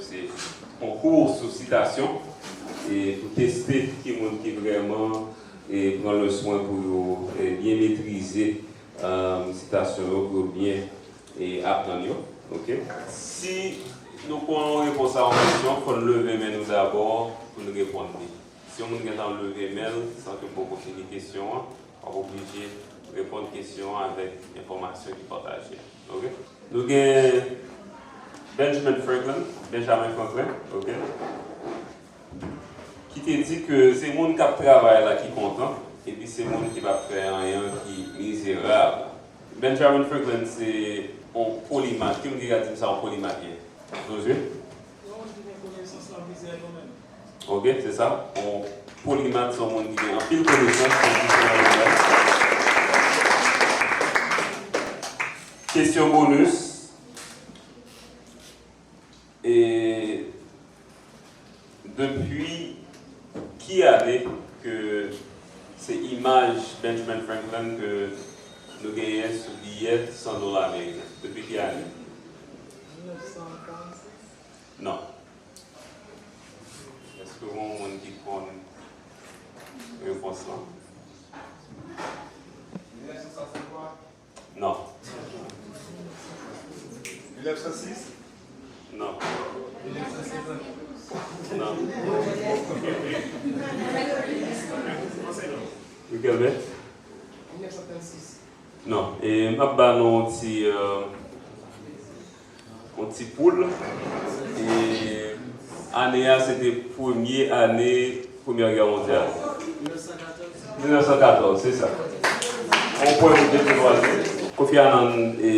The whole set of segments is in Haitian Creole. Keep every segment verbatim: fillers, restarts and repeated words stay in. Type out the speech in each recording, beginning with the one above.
Se konkou sou sitasyon e pou teste ki moun ki vrèman e pran le swen pou yo e byen metrize um, sitasyon yo, pou yo byen e aprann yo. Ok? Si nou pran yon repons a yon kesyon, fò n leve men nou dabò pou n reponn li. Si yon moun gentan leve men l san ke m poko fini kesyon an, w ap oblije reponn kesyon an avèk enfòmasyon ki pataje. Ok? Nou gen Benjamin Franklin, Benjamin Franklin, ok? Ki te di ke se moun k ap travay la ki kontan, epi se moun ki p ap fè anyen ki mizerab. Benjamin Franklin se yon polimat. Ki moun ki ka di m sa yon polimat ye? Josue? Yon moun ki gen konesans nan plizyè domèn. Ok, se sa. Yon polimat se yon moun ki gen anpil konesans nan plizyè domèn. Kesyon bonus. E depi ki ane ke se imaj Benjamin Franklin ke nou genyen sou biyè san dola ameriken? Depi ki ane? Non. Èske gen yon moun ki konn repons lan? Non. Non. Non. Riquelme? Non. E m ap ba nou yon ti, euh, yon ti poul. E ane a, se te premye ane Premyè Gè Mondyal. Mil nèf san katòz, se sa. Yon pwen pou Detroit. Kofi Annan e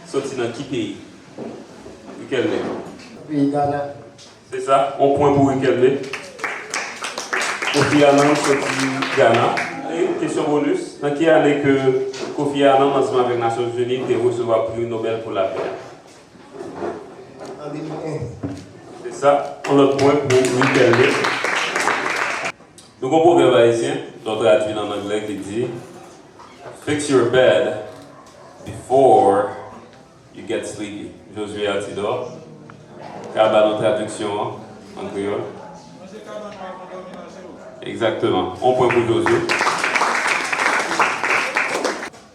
soti nan ki peyi? Riquelme. Peyi Gana. Se sa, yon pwen pou Riquelme. Kofi Annan soti Gana. E kesyon bonus, nan ki ane ke Kofi Annan, ansanm avèk Nasyonzini, te resevwa Pri Nobèl pou Lapè a? An de mil en. Se sa, yon lòt pwen pou Riquelme. Nou gen yon pwovèb ayisyen, lè w tradui l an anglè, ki di, "Fix your bed before you get sleepy." Josue Altidor, ka ba nou tradiksyon an, an kreyòl. Egzakteman. Yon pwen pou Josue.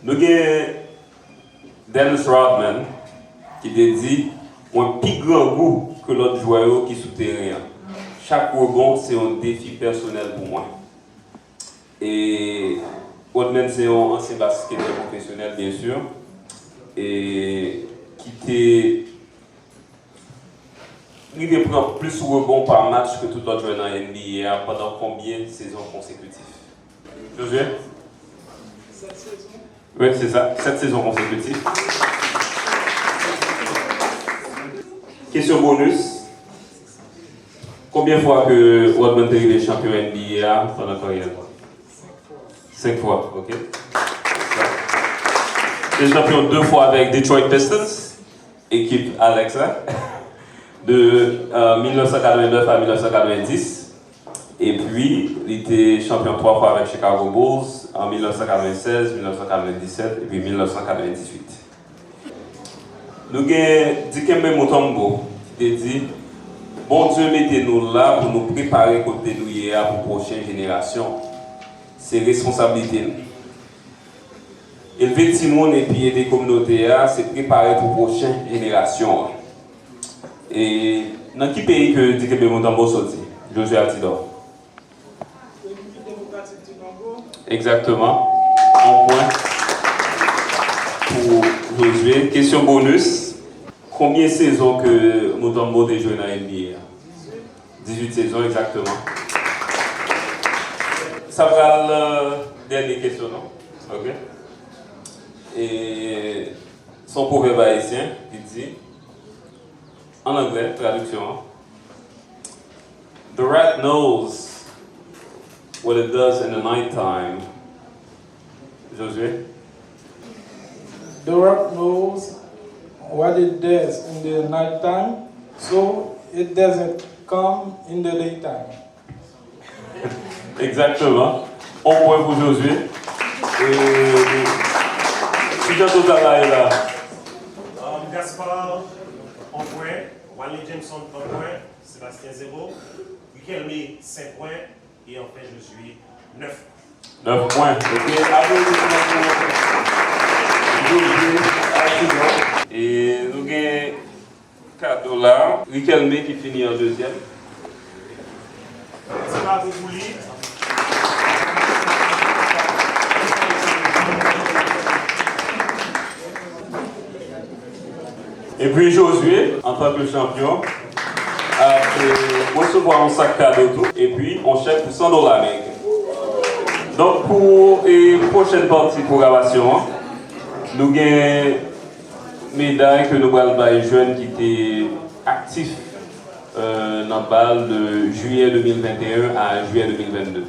Nou gen Dennis Rodman, ki te di, "Mwen pi grangou ke lòt jwè yo ki sou teren an. Chak rebon se yon defi pèsonèl pou mwen." E Rodman se yon ansyen basketè pwofesyonèl, byen si, e ki te rive pran plis rebon pa match ke tout lòt jwè nan N B A a pandan konbyen sezon konsekitif? Josue? Wi, se sa. Sèt sezon konsekitif. Kesyon bonus. Konbyen fwa ke Rodman te rive chanpyon N B A a pandan karyè l? Senk fwa, ok. Te chanpyon de fwa avèk Detroit Pistons, ekip Alex la, de euh, mil nèf san katrevennnèf a mil nèf san katrevenndis. Epi, li te chanpyon twa fwa avèk Chicago Bulls an mil nèf san katrevennsèz, mil nèf san katrevenndisèt epi mil nèf san katrevenndizwit. Nou gen Dikembe Mutombo ki te di, "Bondye mete nou la pou nou prepare kote nou ye a pou pwochen jenerasyon. Se responsablite nou. Elve timoun epi ede kominote a, se prepare pou pwochen jenerasyon an." E nan ki peyi ke Dikembe Mutombo soti? Josue Altidor. Repiblik Demokratik di Kongo. Egzakteman. Yon pwen pou Josue. Kesyon bonus. Konbyen sezon ke Mutombo te jwe nan N B A a? Dizuit. Dizuit sezon, egzakteman. Sa pral euh, dènye kesyon, non? Ok. E se yon pwovèb ayisyen ki di, an anglè, tradiksyon an, "The rat knows what it does in the night time." Josue? The rat knows what it does in the night time, so it doesn't come in the daytime. Egzakteman. Yon pwen pou Josue. E, kijan total la ye la? Um, Gaspard, yon pwen. Wanley Jameson, un point. Sébastien, zéro. Riquelme, cinq points. Et enfin, Josué, neuf points. Nèf pwen. Ok. Aplodisman pou Josué Artigan. E nou gen kado la. Riquelme ki fini an dezyèm. Ti bravo pou li. Epi Josué, antanke chanpyon, ap, e, resevwa yon sak kado tou, epi yon chèk pou san dola ameriken. Donk, pou, e, pwochèn pati pwogramasyon an, nou gen meday ke nou pral bay jèn ki te aktif, e, nan bal de juillet deux mille vingt et un à juillet deux mille vingt-deux.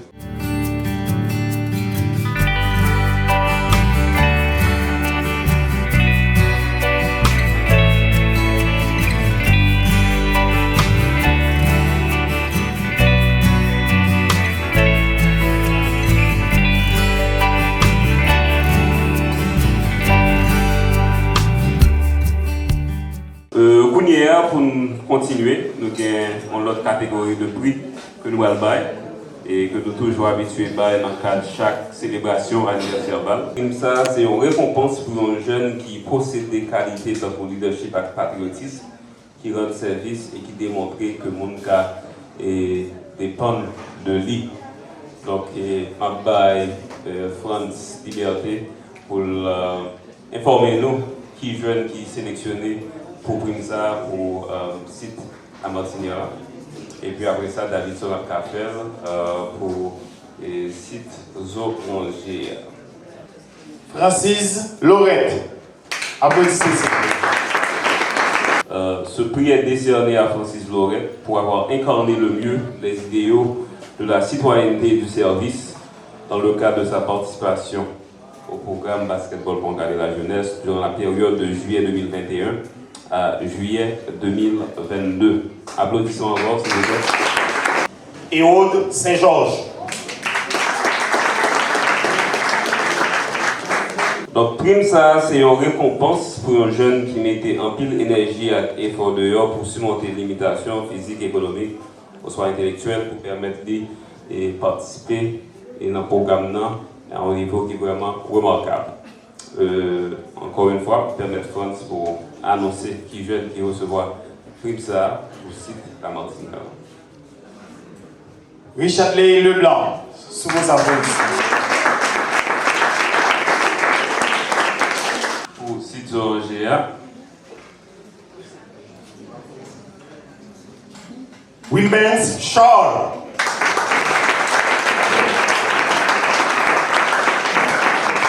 Euh, kounye a, pou n kontinye, nou gen yon lòt kategori de pri ke nou pral bay e ke nou toujou abitye bay nan kad chak selebrasyon anivèsè bal. Pri sa a, se yon rekonpans pou yon jèn ki posede kalite tankou lidèchip ak patriyotis, ki rann sèvis e ki demontre ke moun ka, e, depann de li. Donk, e, m ap bay, e, Frantz Liberté pou l, e, enfòme nou ki jèn ki seleksyone pou pri sa a pou, e, sit La Martinière la. Epi apre sa, Davidson ap ka fè l, e, pou, e, sit Zoranje a. Francis Laurette. Applaudissements, s'il vous plaît. Euh, ce prix est décerné à Francis Laurette pour avoir incarné le mieux les idéaux de la citoyenneté et du service dans le cadre de sa participation au programme Basketball Pont Carré la Jeunesse durant la période de juillet deux mille vingt et un à juillet deux mille vingt-deux. Applaudissements encore, s'il vous plaît. Hérode Saint-Georges. Donk, pri sa a, se yon rekonpans pou yon jèn ki mete anpil enèji ak efò deyò pou simonte limitasyon fizik, ekonomik, oswa entelektyèl pou pèmèt li, e, patisipe, e, nan pwogram nan a yon nivo ki vrèman remakab. Euh, encore une fois, pèmèt Frantz pou anonse ki jèn ki resevwa pri sa a pou sit La Martinière. Richardley Leblanc, sous vos applaudissements. Pou sit Zoranje a. Wilbens Charles.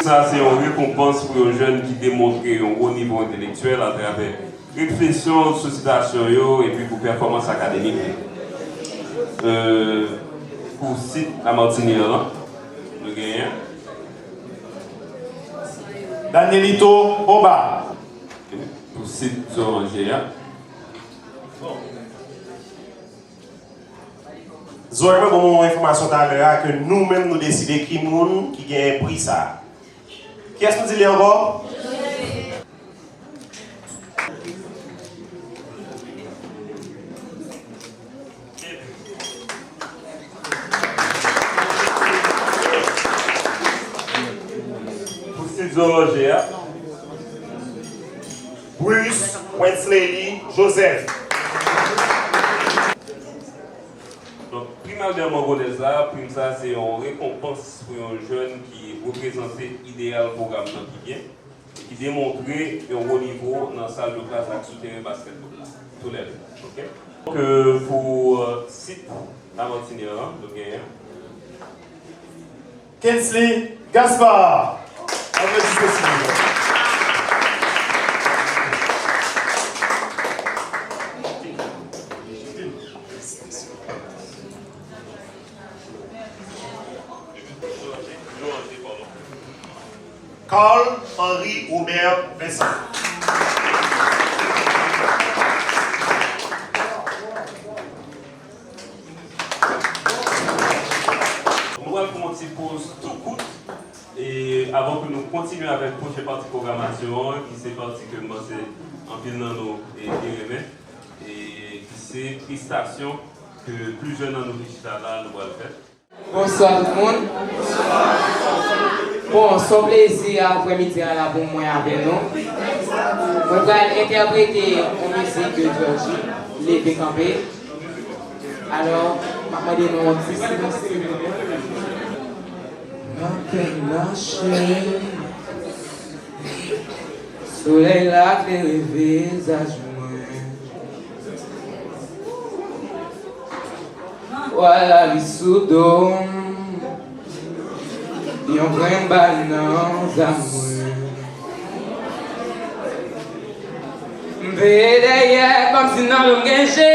Sa se yon rekonpans pou yon jèn ki demontre yon wo nivo entelektyèl atravè refleksyon sou sitasyon yo epi pou pèfòmans akademik li. Euh, pou sit La Martinière lan, nou genyen Danielito Oba. Pou sit Zoranje a. Zoranje ban mwen yon enfòmasyon talè a ke nou menm nou deside ki moun ki genyen pri sa a. Kiyès nou di li ankò? Pou sit Zoranje a, Bruce Wensley Joseph. Donk, Pri Albert Mangonès la, pri sa se yon rekonpans pou yon jèn ki reprezante ideyal pwogram nan ki byen. Ki demontre yon wo nivo nan sal de klas ak sou teren baskètbòl la. Toulède. Ok? Donk, euh, pou, euh, sit La Martinière lan, nou genyen Kensley Gaspard. Aplodisman, silvouplè. Carl Henry Robert Vincent. Nou pral pran yon ti poz tou kout, e avan ke nou kontinye avèk pwochen pati pwogramasyon an, ki se pati ke m panse anpil nan nou, e, te renmen. E Se prestasyon ke plizyè nan nou ki chita la, nou pral fè. Bonswa tout moun. Bon, se yon plezi aprèmidi a la pou mwen avè nou. Mwen pral entèprete yon mizik de Georgie, Leve Kanpe. Alò, m ap mande nou yon ti silans, silvouplè. Nan kè m mache, solèy la klere vizaj mwen. Vwala li sou do m, yon grenn bal nan zam mwen. M veye dèyè kòmsi nan lou m gen je.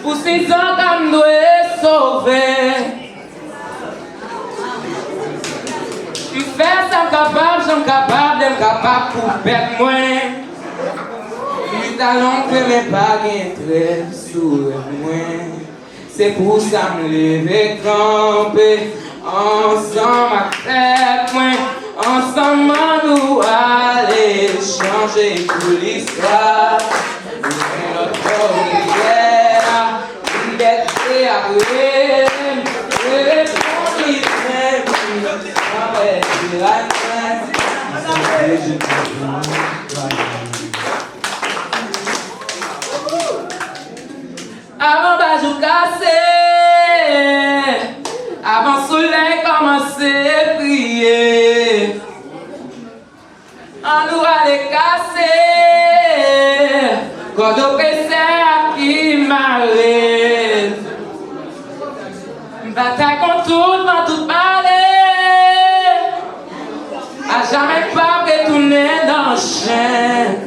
Pou sizan ka m dwe sove. M fè sa m kapab, jan m kapab, lè m kapab pou pèp mwen. M talon kle men pa gen trèv sou rèv mwen. Se pou sa m leve kanpe ansanm ak pèp mwen. Ansanm an nou ale chanje tou listwa. Yon lòt bò rivyè a, yon bèlte ap rele m, reponn li menm, nan pèdi lagren. Avan bajou kase, avan solèy kòmanse briye, ann nou ale kase kòd opresè a ki mare n. Batay kont tout van, tout male, a jamè p ap retounen nan chen.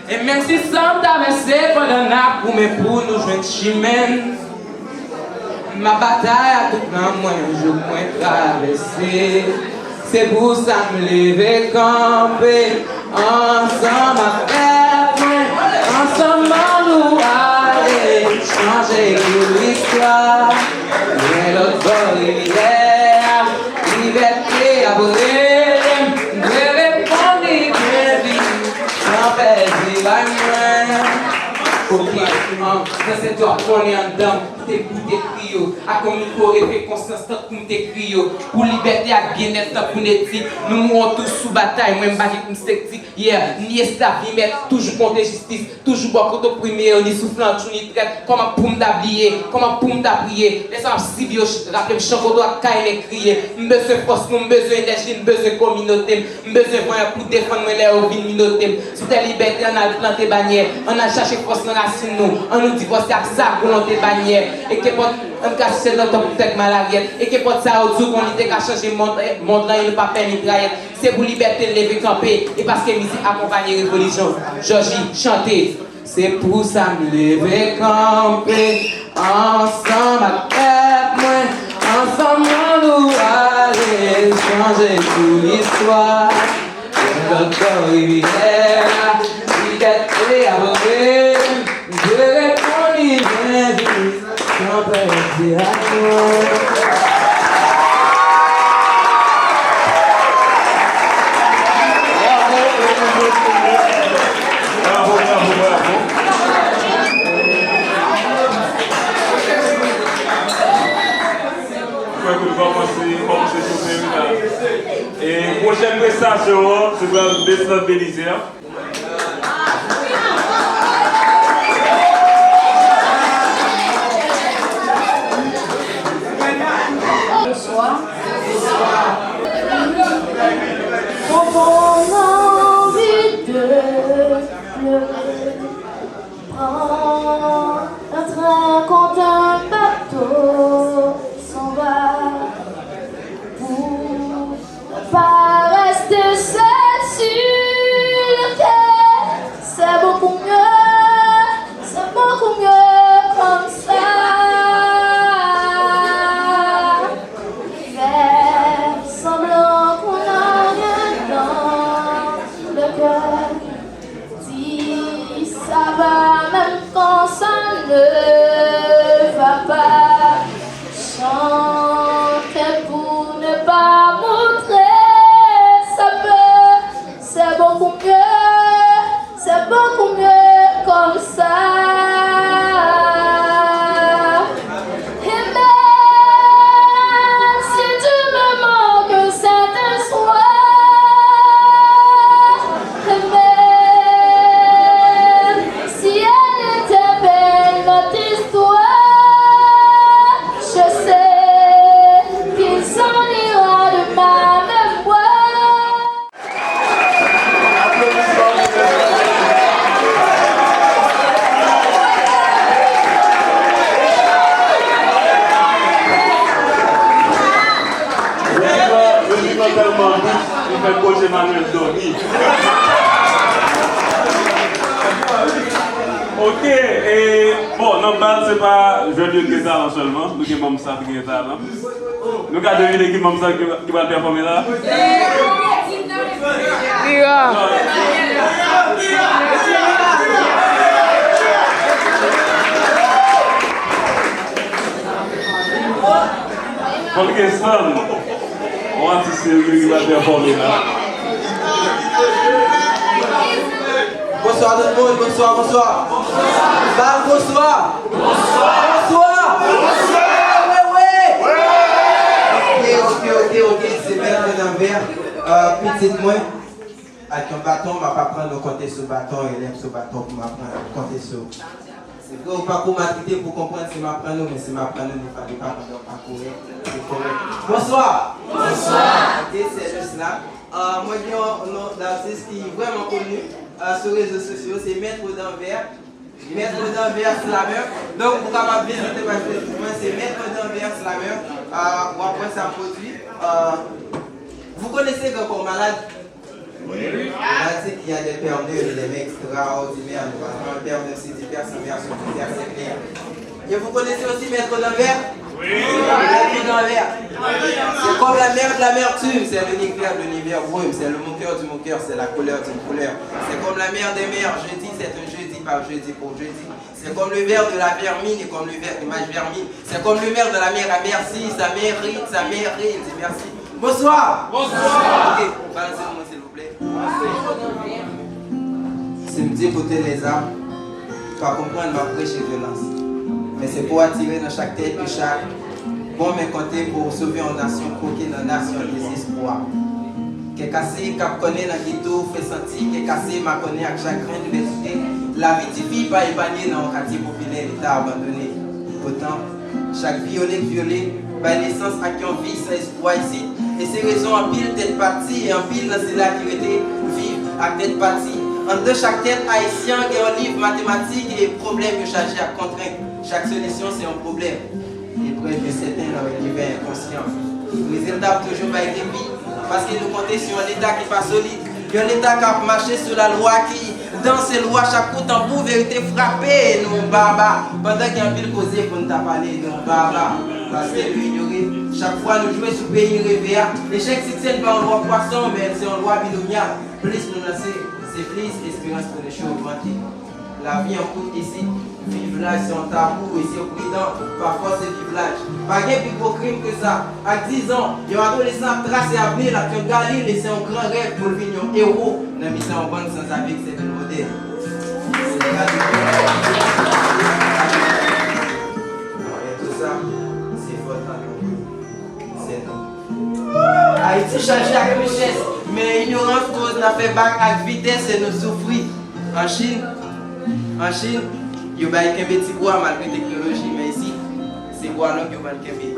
E menm si san m travèse pandan n ap goumen pou nou jwenn chimen n, m ap batay ak tout nanm mwen jouk mwen travèse. Se pou sa m leve kanpe ansanm ak pèp mwen. Ansanm an nou ale chanje kou listwa. Gen lòt bò rivyè a, libète ap rele m. M dwe reponn li byen vit. Nan pèdi lay mwen. Ok, an, zansèt yo ap konnen anndan m, te pou te kri yo. Ak yon mikwo reve konsyans tankou m te kri yo. Pou libète ak byennèt tankou n te di. Nou mouri tou sou batay, mwen m pa gen pou m sektik. Yeah, ni esklav ni mèt, toujou konte jistis. Toujou bò kote oprime yo, ni souflan tchoul ni trèt. Kòman pou m ta bliye? Kòman pou m ta priye? Lè sa m ap sibi yo, raple m chan kote w ak kay men kriye. M bezwen fòs nou, m bezwen enèji, m bezwen kominote m. M bezwen vanyan pou defann mwen lè yo vin minote m. Sou tè libète, ann al plante banyè. Ann al chache fòs nan rasin nou. Ann nou divòse ak sa volonte banyè. E kenpòt, ann kase nan tanp tèt malaryèt. E kenpòt sa yo di w konn li te ka chanje mond, mond lan e nou pa pè mitrayèt. Se pou libète n leve kanpe, e paske mizik akonpaye revolisyon. Jòji, chante. Se pou sa m leve kanpe, ansanm ak pèp mwen, ansanm an nou ale chanje tou listwa. Lòt bò rivyè a, libète ap rele m, m dwe reponn li byen vit. San pèdi aksyon. Bravo, bravo, bravo, bravo. Mwen kwè ke nou kòmanse, kòmanse chofe wi la. E pwochèn prestasyon an, se pral Descente Belize an. Bonswa. Konprann anvi de plere. Pran yon tren kont yon bato sanba pou pa reste sèl sou Li fè Coach Emmanuel dòmi. Ok, e, bon, nan bal, se pa jwèt yo ki gen talan sèlman, nou gen manm staff ki gen talan. Nou ka devine ki manm staff ki, ki pral pèfòme la? Mira. Fòk gen stan. Yon atis serye ki va pèfòme la. Bonswa tout moun, bonswa, bonswa. Bal, bonswa. Bonswa. Bonswa. Wi, wi. Ok, ok, ok, ok. Se Mèt Danvè, euh, pitit mwen. Ak yon baton, m ap aprann nou konte sou baton, e lè m sou baton pou m aprann konte sou. Se vre, ou pa kou matrite pou konprann si m aprann ou, men si m aprann ou, nou pa, nou pa pandan w pa kouri, se kore. Bonswa! Bonswa! Ok, se jis la. Ah, mwen gen yon non datis ki vrèman koni, ah, sou rezo sosyo, se Mèt Danvè. Mèt Danvè Slameur. Donk, ou kapab vizite paj Facebook mwen, se Mèt Danvè Slameur. Ah, w ap wè sa m pwodui. Ah, vous connaissez Grand Corps Malade? Oui. On a dit qu'il y a des pères nuls, des mères extraordinaires. Nous avons un père, même si tu perds sa mère, son père, c'est clair. Et vous connaissez aussi Maître Danvers? Oui. Maître Danvers. C'est comme la mer de l'amertume, c'est l'univers de l'univers brume, c'est le moqueur du moqueur, c'est la couleur d'une couleur. C'est comme la mer des mers, jeudi, c'est un jeudi, par jeudi pour jeudi. C'est comme le ver de la vermine et comme le ver de Maj Vermine. C'est comme le maire de la mer à Mersi, sa meri, sa meri, di mèsi. Bonswa! Bonswa! Ok, balanse pou mwen, silvouplè. Si m di écoutez les armes, pa konprann m ap preche vyolans. Men se pou atire nan chak tèt ke chak bon men konte pou sove yon nasyon kwoke nan nasyon dezespwa. Kè kase k ap kònnen nan geto fè santi kè kase, makònen ak chagren, divèsite. Lavi tifi pa epanye nan yon katye popilè, leta abandone. Poutan, chak vyole k vyole bay nesans ak yon vi san espwa isit. E se rezon anpil tèt pati e anpil nan sila ki rete viv ak tèt pati. Anndan chak tèt ayisyen gen yon liv matematik e pwoblèm yo chaje ak kontrent. Chak solisyon se yon pwoblèm. Eprèv yo sèten nan yon inivè enkonsyan. Rezilta ap toujou bay depi, paske nou konte sou yon leta ki pa solid, yon leta k ap mache sou lalwa, ki danse lwa chak kou tanbou verite frape, nou baba. Pandan gen anpil koze pou n ta pale, nou baba. Paske nou inyore, chak fwa nou jwe sou peyi reve a, echèk sikse n pa yon lwa pwason, men se yon lwa binomyal. Plis nou lanse, se plis esperans pou nou eche ogmante. Lavi an kout isit, viv laj se yon tabou, e si w pridan, pa fòse viv laj. Pa gen pi gwo krim ke sa. Ak diz an, yon adolesan ap trase avni l ak yon galil, e se yon gran rèv pou l vin yon ewo nan mitan yon bann sanzavye k sèvi l modèl. Se gade. E tou sa, se fòt an nou. Se nou. Ayiti chaje ak richès, men inyorans koz n ap fè bak ak vitès e nou soufri. An Chin, an Chin, yo bay kenbe ti bwa malgre teknoloji, men isit, se bwa long yo ban l kenbe.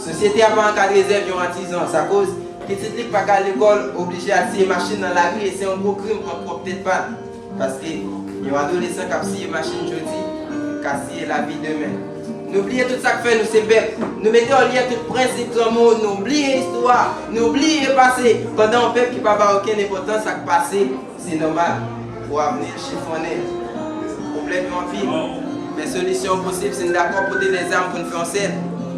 Sosyete a pa ankadre zèv yon atizan, sa koz pitit li k pa ka al lekòl oblije al siye machin nan lari e se yon gwo krim kont pwòp tèt pa l. Paske yon adolesan k ap siye machin jodi ka siye lavi demen. Nou bliye tout sa k fè nou se pèp. Nou mete anlè tout prensip granmoun, nou bliye istwa, nou bliye pase, pandan yon pèp ki pa ba okenn enpòtans sa k pase, se nòmal pou avni l chifonnen. Pwoblèm yo anpil, men solisyon yo posib si n dakò pote lèzam pou n fè yon sèl.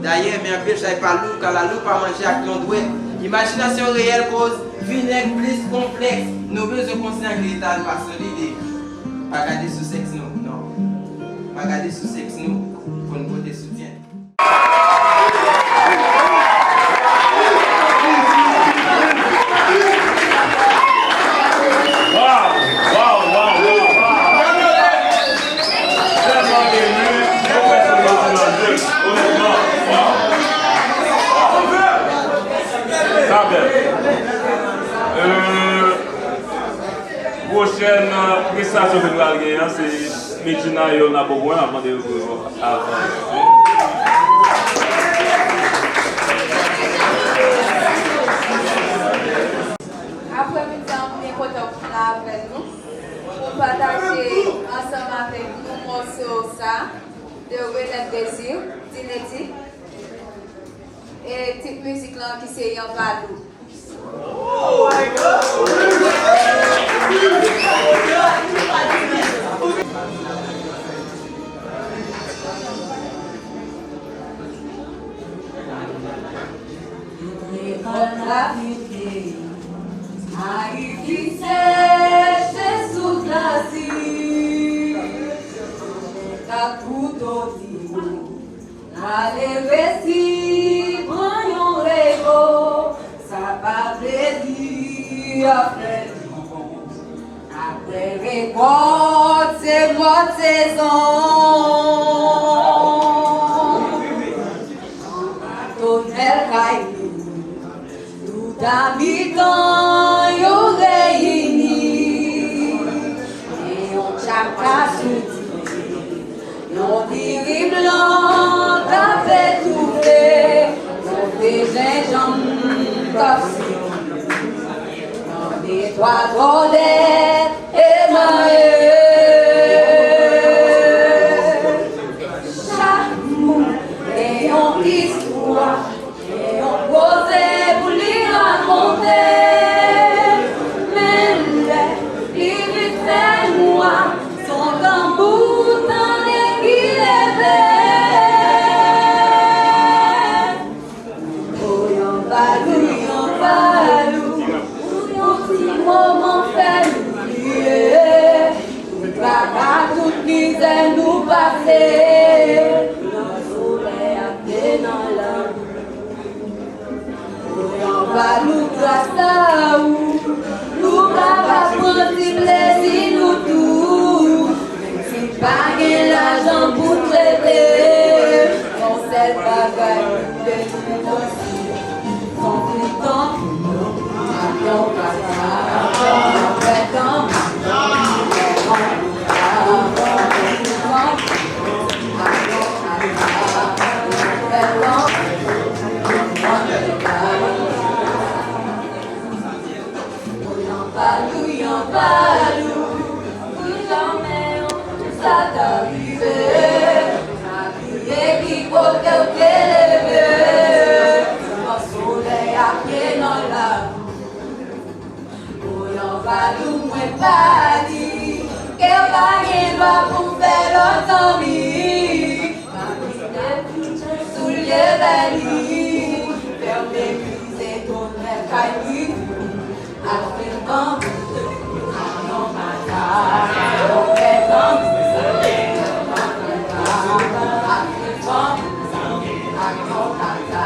Dayè, men anpil chay pa lou, kalalou pa manje ak yon dwèt. Imajinasyon reyèl koz vin nèg plis konplèks. Nou bezwen konsyan ke leta n pa solide. Pa gade sou sèks nou, non. Pa gade sou sèks nou pou n pote soutyen. Waw, waw, waw, waw. Tèlman emu, mwen prèske soti nan je, onètman. Waw. Sa bèl. Euh, Pwochèn, euh, prestasyon ke nou pral genyen an, se Medjina e Yolna Beaubrun, n ap mande yo pou yo avanse. Aprèmidi a, m byen kontan pou m la avè nou, pou pataje ansanm avèk nou mòso sa, de Renette Désir, Dinetti. E tit mizik lan ki se Yanvalou. Ayiti seche sou glasi, ka kouto di nou. Malere si pran yon revo, sa pa vle di afè li bon. Apre rekòt, se mòd sezon. Anba tonèl kay nou, tout abitan yo reyini. Gen yon tchaka sou diri, yon diri blan k ap etoufe, yon te jenjanm k ap sirkile, yon detwa gòdèt emaye. Chak moun gen yon istwa, gen yon koze pou li rakonte. Men lè li vin fè nwa, s on tanbou tande ki leve. O yon valou, yon valou, pou yon ti moman fè nou bliye tout traka, tout mizè nou pase. Nan solèy ak te nan lari. O yon valou, gras a ou, nou kapab pran ti plezi nou tou. Si pa gen lajan pou trete, yon sèl bagay nou bezwen tankou, tankou, tankou, ak yon kaka, fè tankou, fè tankou, tankou, ak yon kaka, fè tankou, tankou, ak yon kaka. Yon valou, yon valou, pou janmen sa ta rive. Pa bliye ki kote w te leve, nan solèy ak pye nan lari. O yon valou, mwen pa di ke w pa gen dwa pou fè lòt zanmi. Pa kite soulye vèni, fèmen mize tonèl kay li. Ak yon tanbou, ak yon kaka, yon fè tanbou, ak yon tanbou, ak yon kaka,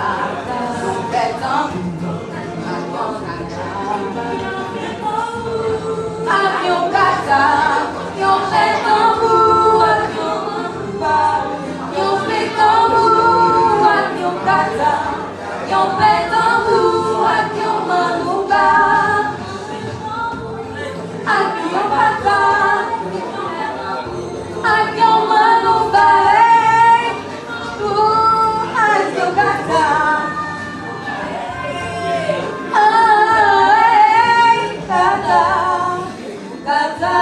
yon fè tanbou, ak yon kaka, ak yon kaka, yon fè tanbou, ak yon kaka, yon fè tanbou, ak yon kaka. Yon fè tanbou ak yon manouba, ak yon kaka, ak yon manouba, ey, ou, ak yon kaka, ey, kaka. Kaka,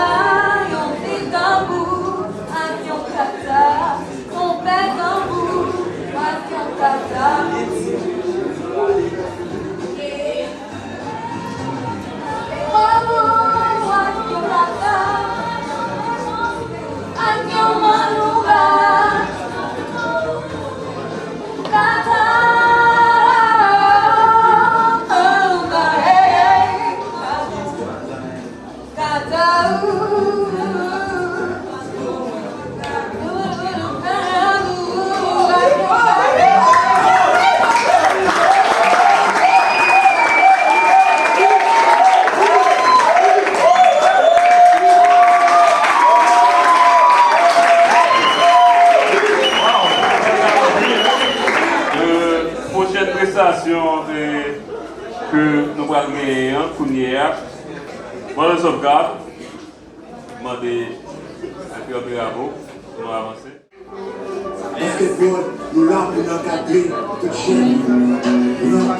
yon ti tanbou, ak yon kaka, yon fè tanbou, ak yon kaka. Tanbou, ak yon kaka, ak yon manouba. Kaka, manouba, hey, hey. Pwochèn prestasyon, eh, ke nou pral genyen an kounye a, Brothers of God mande Empereur Mirabeau pou nou avanse. Basketball, nou la pou n ankadre tout jèn yo. Nou la.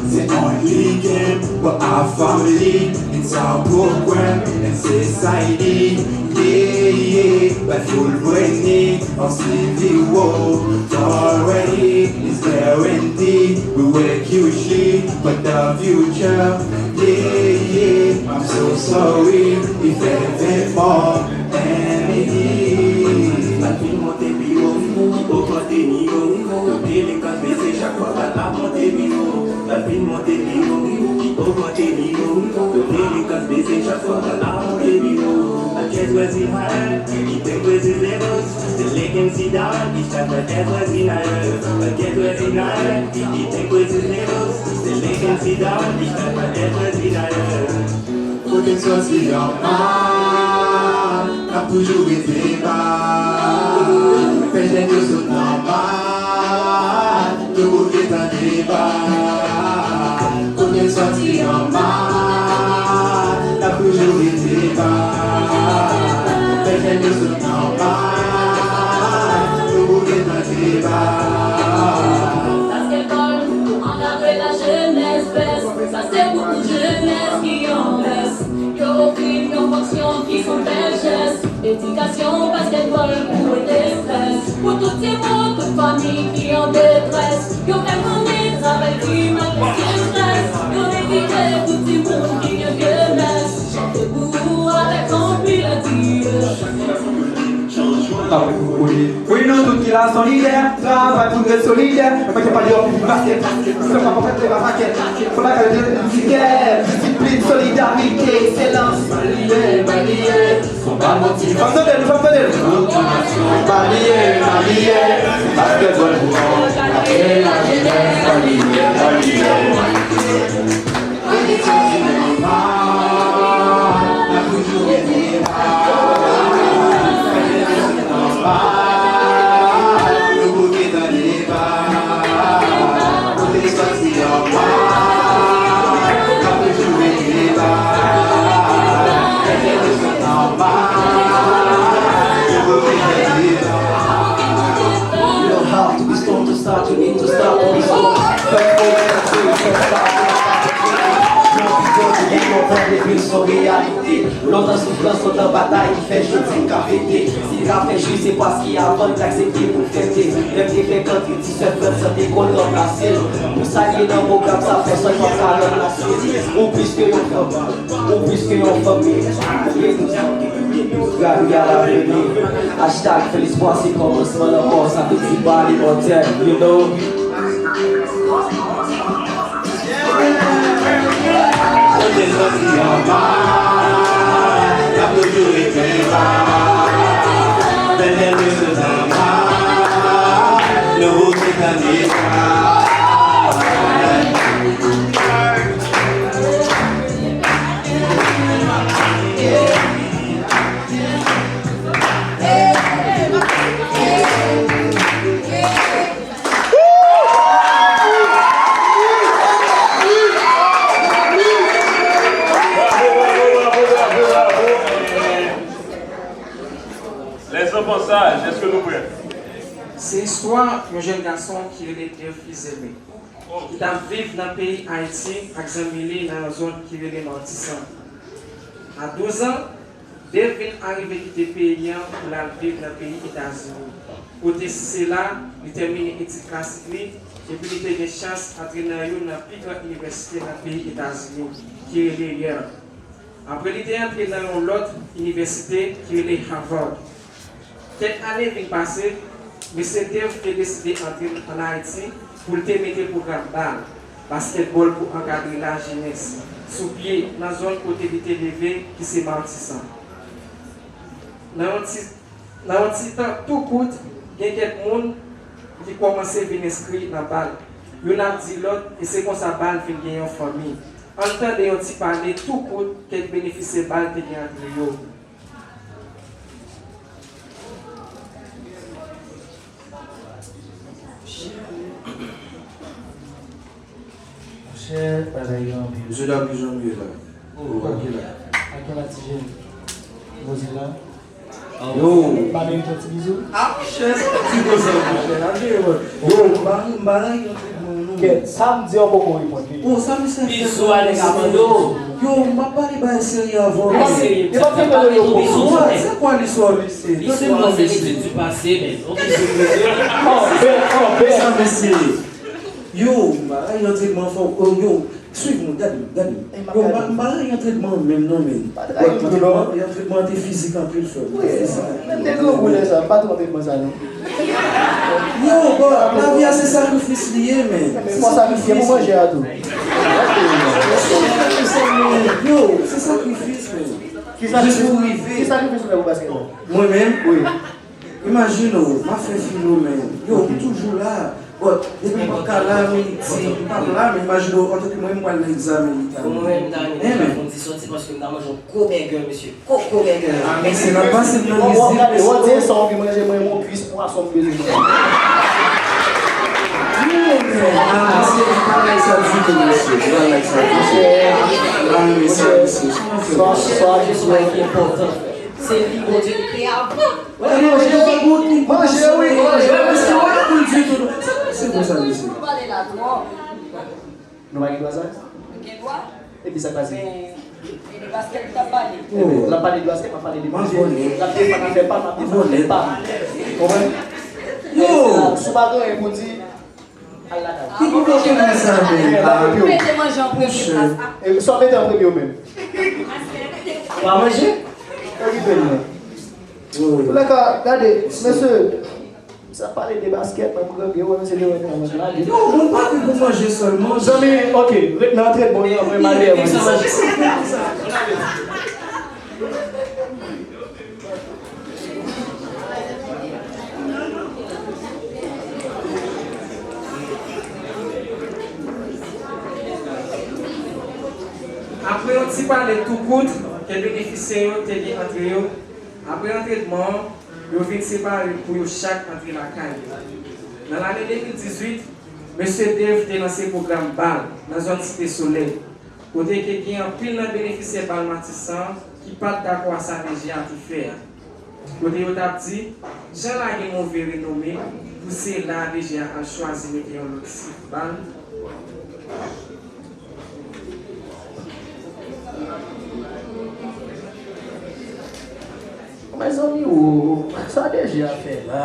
Se only game for our family. It's our program in society. Yeah, yeah, but full brainy on C V world. Already is guaranteed. We work hugely for the future. Yeah, yeah, I'm so sorry if every more and it is. Monte pi wo, ki ogmante nivo. Yo delekans bese chak fwa, sa ap monte pi wo. Sa fin monte pi wo, ki ogmante nivo. Yo delekans bese chak fwa, sa ap monte pi wo. A chest was in higher, he think was his levels. The lake and see down, each time the death was in higher. A chest was in higher, he think was his levels. The lake and see down, each time the death was in higher. Kote n sòti anba, n ap toujou rete ba. Fè jèn yo sot nan mal, nou bouke tande ba. Kote n sòti anba, n ap toujou rete ba. Fè jèn yo sot nan mal, nou bouke tande ba. Basketball pou ankadre lajenès, bèt. Sa se pou tout jenès ki an bès. Yo ofri m yon fonksyon ki s on bèl jès. Edikasyon, basketball pou rete frès. Pou tout timoun, tout fanmi ki an detrès. Yo fè konnen travay dim ap plis ke strès. Yo envite tout timoun ki gen vye mès. Chante pou ou avèk anpil adye. Wi, nou tout ki la solidè, travay pou n ret solidè. Mwen pa pale anpil pou baskèt, se pa pou fè pa pakèt. Fò lakay de misikè, disiplin, solidarite, ekselans. Malye, malye, fò pa manti. Fò tande nou, fò tande nou. Malye, malye, baskètbòl pou nou. Apre la jenès, malye, malye. You don't have to be stoned to start, you need to start to be stoned. First of all, you need to start. Yon videyo ki gen yon van depi l s on reyalite. Lontan soufrans, lontan batay ki fè jodi n ka fete. Si n ka fè jwi, se paske avan n t aksepte pou n fete. Lè m te fèk antre disèt fè m santi konn ranplase l. Pou sa l ye nan pwogram sa fè sòl pa ka ranplase l. Ou plis ke yon fanm, ou plis ke yon fanmi. Reprezante, reprezante, gade a laveni. Hashtag fè lespwa se kòmansman lanmò, sa vle di pa ale mòtèl, you know. Kote n sòti anba, n ap toujou rete ba. Bèl lè nou sot anba, nou bouke tande ba. Bravo, bravo, bravo, bravo, bravo. Les enfants sages, èske nou prè? Se istwa yon jèn gason ki rele Dave Fils-Aimé, ki t ap viv nan peyi Ayiti ak zanmi li nan yon zòn ki rele Matisan. A douz an, Dave vin arive kite peyi an pou l al viv nan peyi Etazini, kote se la li tèmine etid klasik li, epi li te gen chans antre nan youn nan pi gran inivèsite nan peyi Etazini, ki rele Yale. Apre li te antre nan yon lòt inivèsite ki rele Harvard. Kèk ane vin pase, mesye Dave te deside antre ann Ayiti pou l te mete pwogram bal, baskètbòl pou ankadre lajenès, sou pye nan zòn kote li te leve ki se Matisan. Nan yon ti, nan yon ti tan tou kout, gen kèk moun ki kòmanse vin enskri nan bal. Youn ap di lòt e se konsa bal vin gen yon fanmi. Ann tande yon ti pale tou kout kèk benefisye bal te gen antre yo. Monchè, bagay yo anpil. Mesye dam, kijan nou ye la? Oh, nou pa ki la. Ak yon ti jèn. Mozilla. Yo. Pa merite yon ti bizou? Ah, monchè, se pa ti konsa, monchè. Yo, m pa, m pa lage yon tretman, non. Kèt, sa m di an poko reponn li. Bon, sa misye ap fè la, mesye? Yo, m ap pale bagay serye avè w. Li pa serye, misye ap fè bagay yo, bizou sou tèt. Se kwa listwa misye? Li sèlman se etid di pase, men. On bizou, bizou. Sa mesye. Yo, m pa rayi antrenman fò. Yo, swiv mwen, gade m, gade m. Yo, m pa, m pa rayi antrenman menm non, men. Antrenman, antrenman te fizik anpil, frè m. Wi, men m te grangou lè sa, m pa twò antrenman sa non. Yo, bon, lavi a se sakrifis li ye, men. Men fò sakrifye pou manje a tou. Yo, se sakrifis, men. Ki sakrifis? Jis pou rive. Ki sakrifis ou fè pou baskèt la? Mwen menm? Wi. Imajine w, m ap fè filo, men. Yo, m toujou la. Bon, depi m p ap ka la, men li di, m p ap la, men imajine w, antanke mwen, m pral nan egzamen leta. Bon, mwen menm, m ta renmen fè yon ti sòti paske m ta manje yon gwo bègè, mesye. Koko bègè. Ah, mesye, n ap pase nan rizib, mesye. Wè, wè, sa w anvi manje, mwen, yon kwis pwason m bezwen manje. Ah, mesye, m pa nan sa ditou, mesye. M pa nan sa ditou. Ah, mesye, mesye. Sa, sa, sa ki enpòtan. Se li Bondye te kreye avan. Manje, manje, wi, manje. Mesye, wè pou l di tou. Sa, se bon sa, mesye. Nou pale la twòp. Nou pa gen dwa sa? Nou gen dwa. Epi sa k pase? Men, e de baskèt li t ap pale. Epi, l ap pale de baskèt, m ap pale de manje. L ap defann afè pa m, m ap defann afè pa m. Konprann? Yo! Si w pa gen anyen pou di, al lakay ou. Ki pwoblèm sa, men? Mete manje an premye plas. E sa w mete an premye ou menm? Pa manje? Okipe l non. Antoulèka, gade, mesye, sa pale de baskèt, mwen, mwen, mwen, se de wè nan manje la. Non, mwen pa vin pou manje sèlman. Zanmi, ok, ret nan antrenman, mwen, mwen, mwen, mwen. Apre yon ti pale tou kout ke benefisyè yo te gen antre yo, apre antrenman an, yo vin separe pou yo chak antre lakay yo. Nan lane de mil dizuit, mesye Dave te lanse pwogram bal nan zòn Site Solèy, kote ke gen anpil nan benefisyè bal Matisan ki pa t dakò a sa D G a te fè a. Kote yo t ap di, jan la gen move renome, pou se la D G a al chwazi mete yon lòt sit bal. Mezanmi, o, sa D G a fè la?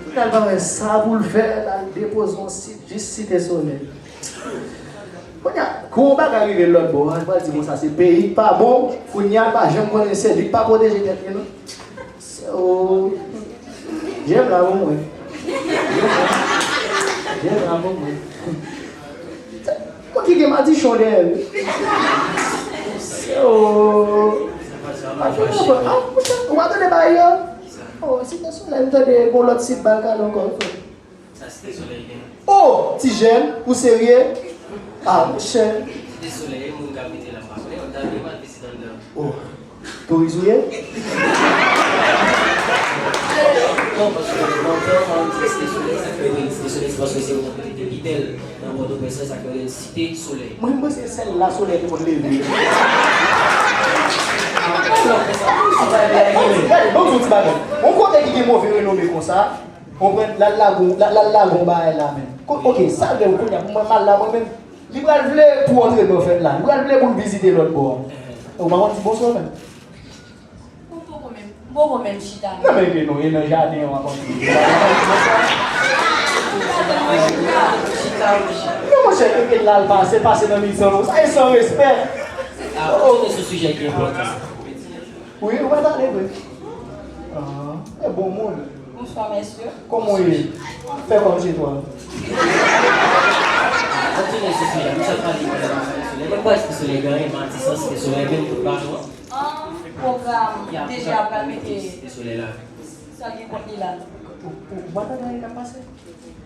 Li al pa wè sa pou l fè, l al depoze yon sit jis Site Solèy. Kounye a, kou yon bagay rive lòt bò a, l pral di konsa se peyi k pa bon, kounye a l pa janm konnen se li k pa pwoteje tèt li non. Se o. Jèm la pou mwen. Jèm la pou mwen. Mwen ki gen madichon dèyè l. Se o. Madichon, madichon. Ou pa tande bagay yo? O, Site Solèy, m tande gon lòt sit bal kale ankò. Sa Site Solèy gen. O! Ti jèn, ou serye? A, monchè. Site Solèy, e moun k ap rete la, m pa konnen, m ta vle m al vizite anndan. O, touris ou ye? Non, paske lontan, an di Site Solèy, sa k fè yo rele Site Solèy, se paske se yon kote ki te pi bèl nan Pòtoprens lan, sa k fè yo rele Site Solèy. Mwen, m panse se sèl la solèy te konn leve. Gade, ban m di w ti bagay. Yon kote ki gen move renome konsa, Konprann, l al lage w, l al, l al lage w bagay la menm. Ko-, ok, sa vle w kounye a, pou mwen m al la mwen menm. Li pral vle pou antrenman fèt la. Li pral vle pou l vizite lòt bò a. Ou pa konn di bonswa menm. Ou poko menm, ou poko menm chita non. Non, men ke nou, e nan jaden an w ap antre. Non, monchè, ke l al pase, pase nan mitan nou. Sa e san respè. Ah, ou tounen sou sijè ki enpòtan. Wi, ou pa t ale vre. Ah, e bon moun. Bonswa, mesye. Kòman w ye? Fè kòmsi twa. Mwen tounen sou sijè, misye ap pale de Site Solèy. Mwen pa Site Solèy gen anyen, Matisan, Site Solèy, menm tout baton an. An pwogram, D J a pral mete Site Solèy la. Sa gen kont li la. Ou, ou, ou pa tande anyen k ap pase?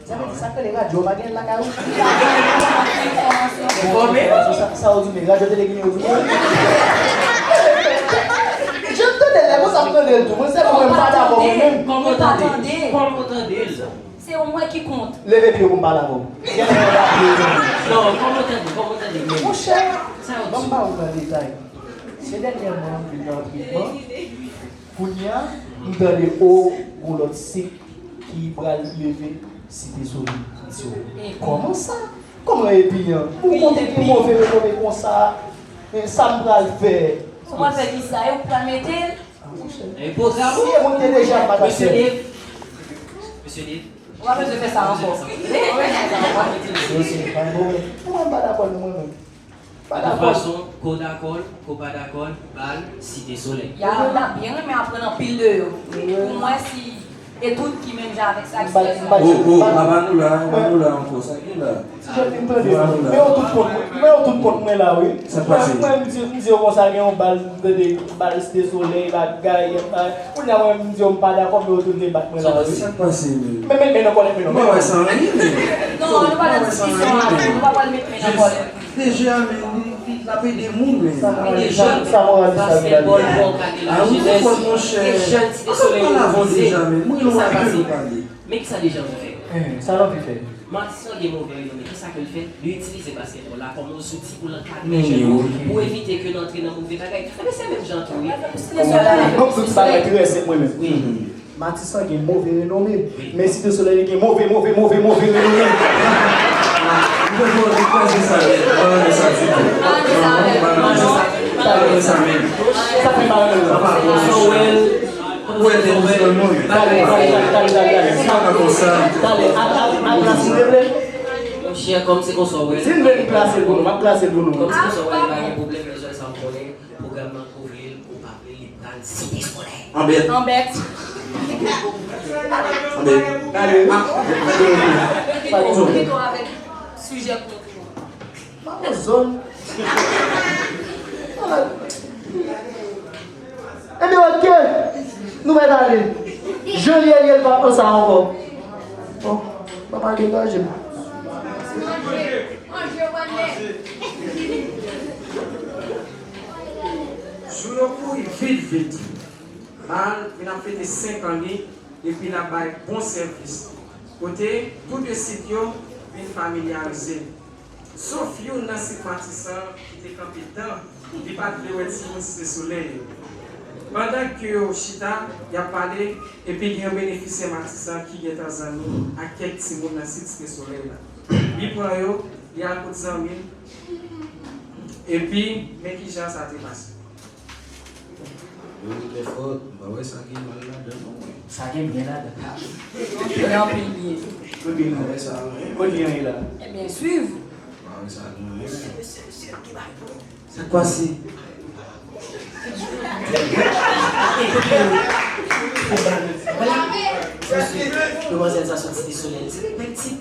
Sa vle di sa k rele radyo pa gen lakay ou? Enfòme. Sa, sa ou di men radyo tele gen yo di men. Jan m tande lè konsa m tande l tou. Mwen sèlman mwen m pa dakò mwen menm. Kòman w tande? Kòman w tande l? Se ou mwen ki kont. Leve pye w pou m pale avè w. Non, kòman w tande? Kòman w tande menm? Monchè, ban m ba ou nan detay. Se dènyèman m vin nan antrenman. Kounye a, m tande o, gon lòt sit ki pral leve Site Solèy. M di o, kòman sa? Kòman epi an? Ou konte ki move renome konsa? Men sa m pral fè? Ou pral fè kisa? E ou pral mete l? Ah, monchè. E pwogram ou? Si e mwen ki te deja, m pa t ap fè. Mesye Dave. Mesye Dave. Ou pa bezwen fè sa ankò. Mesye, pa bon. Mwen, m pa dakò non, mwen menm. Pa dakò. De toute façon, ke w dakò l, ke w pa dakò l, bal Site Solèy. Ya, m ta byen renmen aprann anpil de yo. Pou mwen, si e tout ki menm jan avèk sa ki... Oh, oh, pa ba nou la, pa ba nou la ankò, sa gen la? Ti jèn, m tande. Men yo tout kont mwen, men yo tout kont mwen la, wi. Sa k pase? Mwen, m di, m di yo konsa, gen yon bal, m tande bal Site Solèy, bagay, bagay. Kounye a, mwen, m di yo m pa dakò, men yo tout vle bat mwen la, wi. Sa k pase, men? Men, men, men nan kòlèt, men nan kòlèt. Mwen wè sa anyen, men. Non, nou pa nan diskisyon la, nou pa pral met men nan kòlèt. Deja, men, li, li, l ap ede moun, men. Sa moralis sa, sa moralis sa vin la. Ah, ou te fò, monchè. An nou pale avan deja, men. Mwen, nou anvi nou pale. Men kisa Dejan anvi fè? Eh, sa l anvi fè? Matisan gen move renome, kisa ke l fè? Li itilize basketball la kòm yon zouti pou l ankadre jèn yo, pou evite ke n antre nan move bagay. Ebyen, se menm jan tou, wi. Bon, tout bagay ki rèse mwen menm. Wi. Matisan gen move renome, men Site Solèy li gen move, move, move, move renome. Li te fò, li kraze sa nèt. Mwen renmen sa ditou. Mwen pa renmen sa. Pa renmen sa menm. Sa fè pa renmen sa. Papa, bon, Ou wè tèt ou sèlman, wi. Talè, talè, talè, talè, talè, talè. Li pa ka konsa. Talè, a, a, a, silvouplè. Monchè, kòm se konsa w wè l. Si n vle n plase l pou nou, m ap plase l pou nou. Kòm se konsa w wè l, li pa gen pwoblèm, men sèl sa m konnen, pwogram nan kouvri l, ou pa vle, li pral Site Solèy. Anbèt. Anbèt. Anbèt. Gade. Ah, gade. Pito avèk sijè kontri. Pa gen zòn. Ebyen, oke. Nou mèt ale. Jan l ye, l ye, l pa konsa ankò. Bon, papa degaje m. Jou yo kouri vit, vit. Bal vin ap fete senk an li, epi l ap bay bon sèvis. Kote tou de sit yo vin familyarize. Sof youn nan sit Matisan ki te kanpe tan, li pa t vle wè timoun Site Solèy yo. Pandan ke yo chita, y ap pale, epi gen yon benefisyè Matisan ki gentan zanmi ak kèk timoun nan sit Site Solèy la. Li pran yo, li al kot zanmi l, epi men kijan sa te pase. Yo, Clifford, m pa wè sa gen mal ladan non, mwen. Sa gen byen ladan. Gen anpil byen. Kote nou wè sa, wi? Kote nou ye la? Ebyen, swiv. M pa wè sa gen anyen. Sa k pase? Mesye, demwazèl sa soti de solèy. Se bèl ti.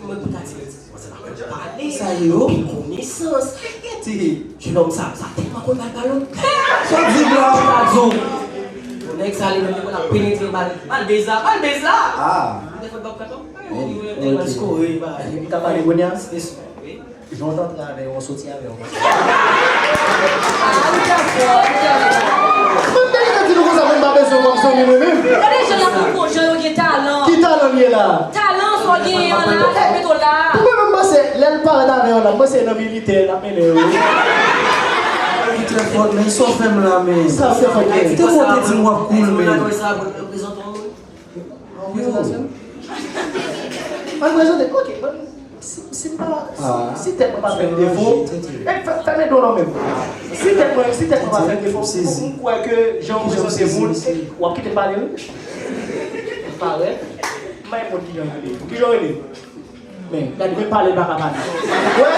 Mwen pou ta di, mwen se pa konn pale. Sa yo? Anpil konesans. Ti, jenòm sa, sa tèlman konn bal balon. Sa w di la? Sa di w. Bon, nèg sa, li menm, li konn ap penetre bal, bal beza, bal beza. Ah. Li te fè bal balon. Li tèlman skore, bal. Li ka pale kounye a? Wi. Jan w t antre avè yo, w soti avè yo konsa. Ah, ou te fò, ou te fò. Mwen, m te gentan di nou konsa, mwen, m pa bezwen w kòm zanmi mwen menm. Gade jan l ap pran jan yo gen talan. Ki talan l ye la? Talan sa w genyen an la, fè pito la. Pou mwen menm, m panse, lè l parèt avè yo la, m panse nan militè, l ap mennen yo. Ou te fò, men sa w fè m la, men. Sa w fè m la. Ou te monte di m w ap cool, men. An prezantasyon? An prezante, ok, bon, si, si m pa, si, si tèt mwen pa fè m defo, e, fè, fèmen do w non menm. Si tèt mwen, si tèt mwen pa fè m defo, m, m kwè ke jan w prezante moun, w ap kite m pale, wi. Parèt, m pa yon moun ki jan rele. Ki jan rele? Men, gade, menm pale l pa ka pale. Wè?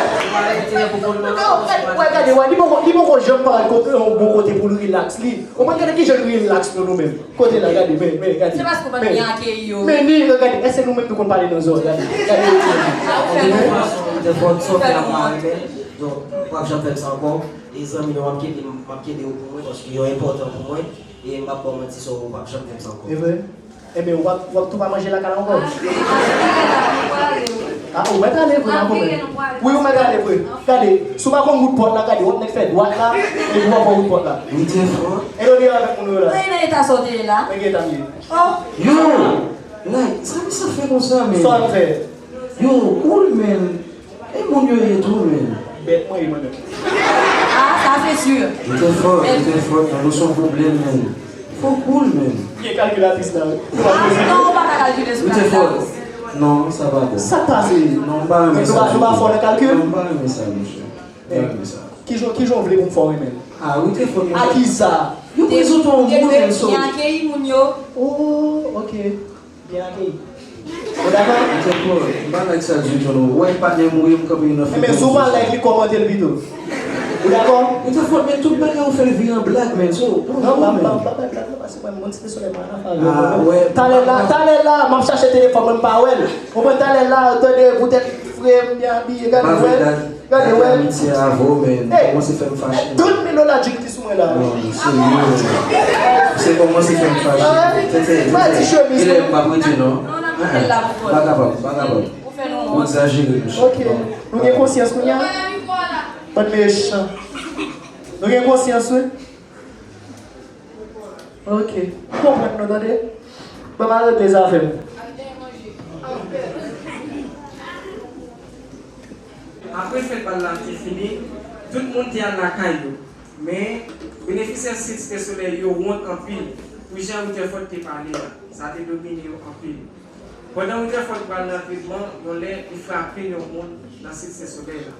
Wè, gade, wè, li poko, li poko janm parèt kote, yon bon kote pou l rilaks li. Ou konn gade ki jan l rilaks nou, nou menm. Kote la, gade, men, men, gade. Se paske w pa t byen akeyi yo. Men, men, gade, èske nou menm nou konn pale nan zòn, gade. Gade. Ou te fò, ou te fò, sa w fè a pa renmen. Donk, w ap janm fè m sa ankò. E zanmi nou, m ap kenbe, m ap kenbe yo pou mwen, paske yo enpòtan pou mwen. E m p ap ba w manti, sa w p ap janm fè m sa ankò. E vre? Ebyen, w ap, w ap tou pa manje lakay la ankò? Ah, ou mèt ale vre, ankò, men. Wi, ou mèt ale vre. Gade, si w pa konn wout pòt la, gade, w ap nèk fè dwat la, epi w ap pran wout pòt la. Ou te fò. E yo li avèk moun yo la. Mwen nan eta sa w te ye la. Mwen gen eta m ye. Oh. Yo! Like, sa misye fè konsa, men? Sa w fè? Yo, cool, men. E moun yo ye tou, men. Bèt mwen ye mwen menm. Ah, sa se si. Ou te fò, ou te fò, tande w se yon pwoblèm, men. Fò cool, men. Gen kalkilatris la, wi. Ah, non, ou pa ka kalkile sou kalkilatris. Ou te fò. Non, sa pa bon. Sa k pase? Non, m pa renmen sa ditou. Nou pa fò nan kalkil? Non, m pa renmen sa, monchè. M pa renmen sa. Kijan, kijan w vle pou m fè w renmen l? Ah, ou te fò. A kisa? Yo prezante yon moun, men so. Byen akeyi moun yo. Oh, ok. Byen akeyi. Ou dakò? M te fò. M pa like sa ditou, non. Ou wè patnè m ou ye, m kanpe nan figi. Men si w pa like li, kòmante l pito. Ou dakò? Ou te fò, men tout bagay ou fè l vire an blag, men so. Non, m pa, m pa, m pa bay blag, non, paske mwen, m gon ti peson, mwen, nan favè mwen. Talè la, talè la, m ap chache telefòn mwen, m pa wè l. Ou konprann, talè la, tande poutèt frè m byen abiye, gade, wè. Gade, wè. Amitye avè w, men, kòmanse fè m fache. Tout mil dola Jimmy ki sou mwen la. Non, serye. Se kòmanse fè m fache. Tete, tete. Kilè m pa prete, non? Pa kapab, pa kapab. Ou egzajere, mesye. Ok. Nou gen konsyans kounye a? Bann mechan. Nou gen konsyans, wi. Ok. M konprann nou, tande. Ban m al regle zafè m. Apre fèt bal la te fini, tout moun te al lakay yo. Men, benefisyè Site Solèy yo wont anpil pou jan Rutherford te pale a. Sa te domine yo anpil. Pandan Rutherford pral nan tretman, yon lè li frape yon moun nan Site Solèy la.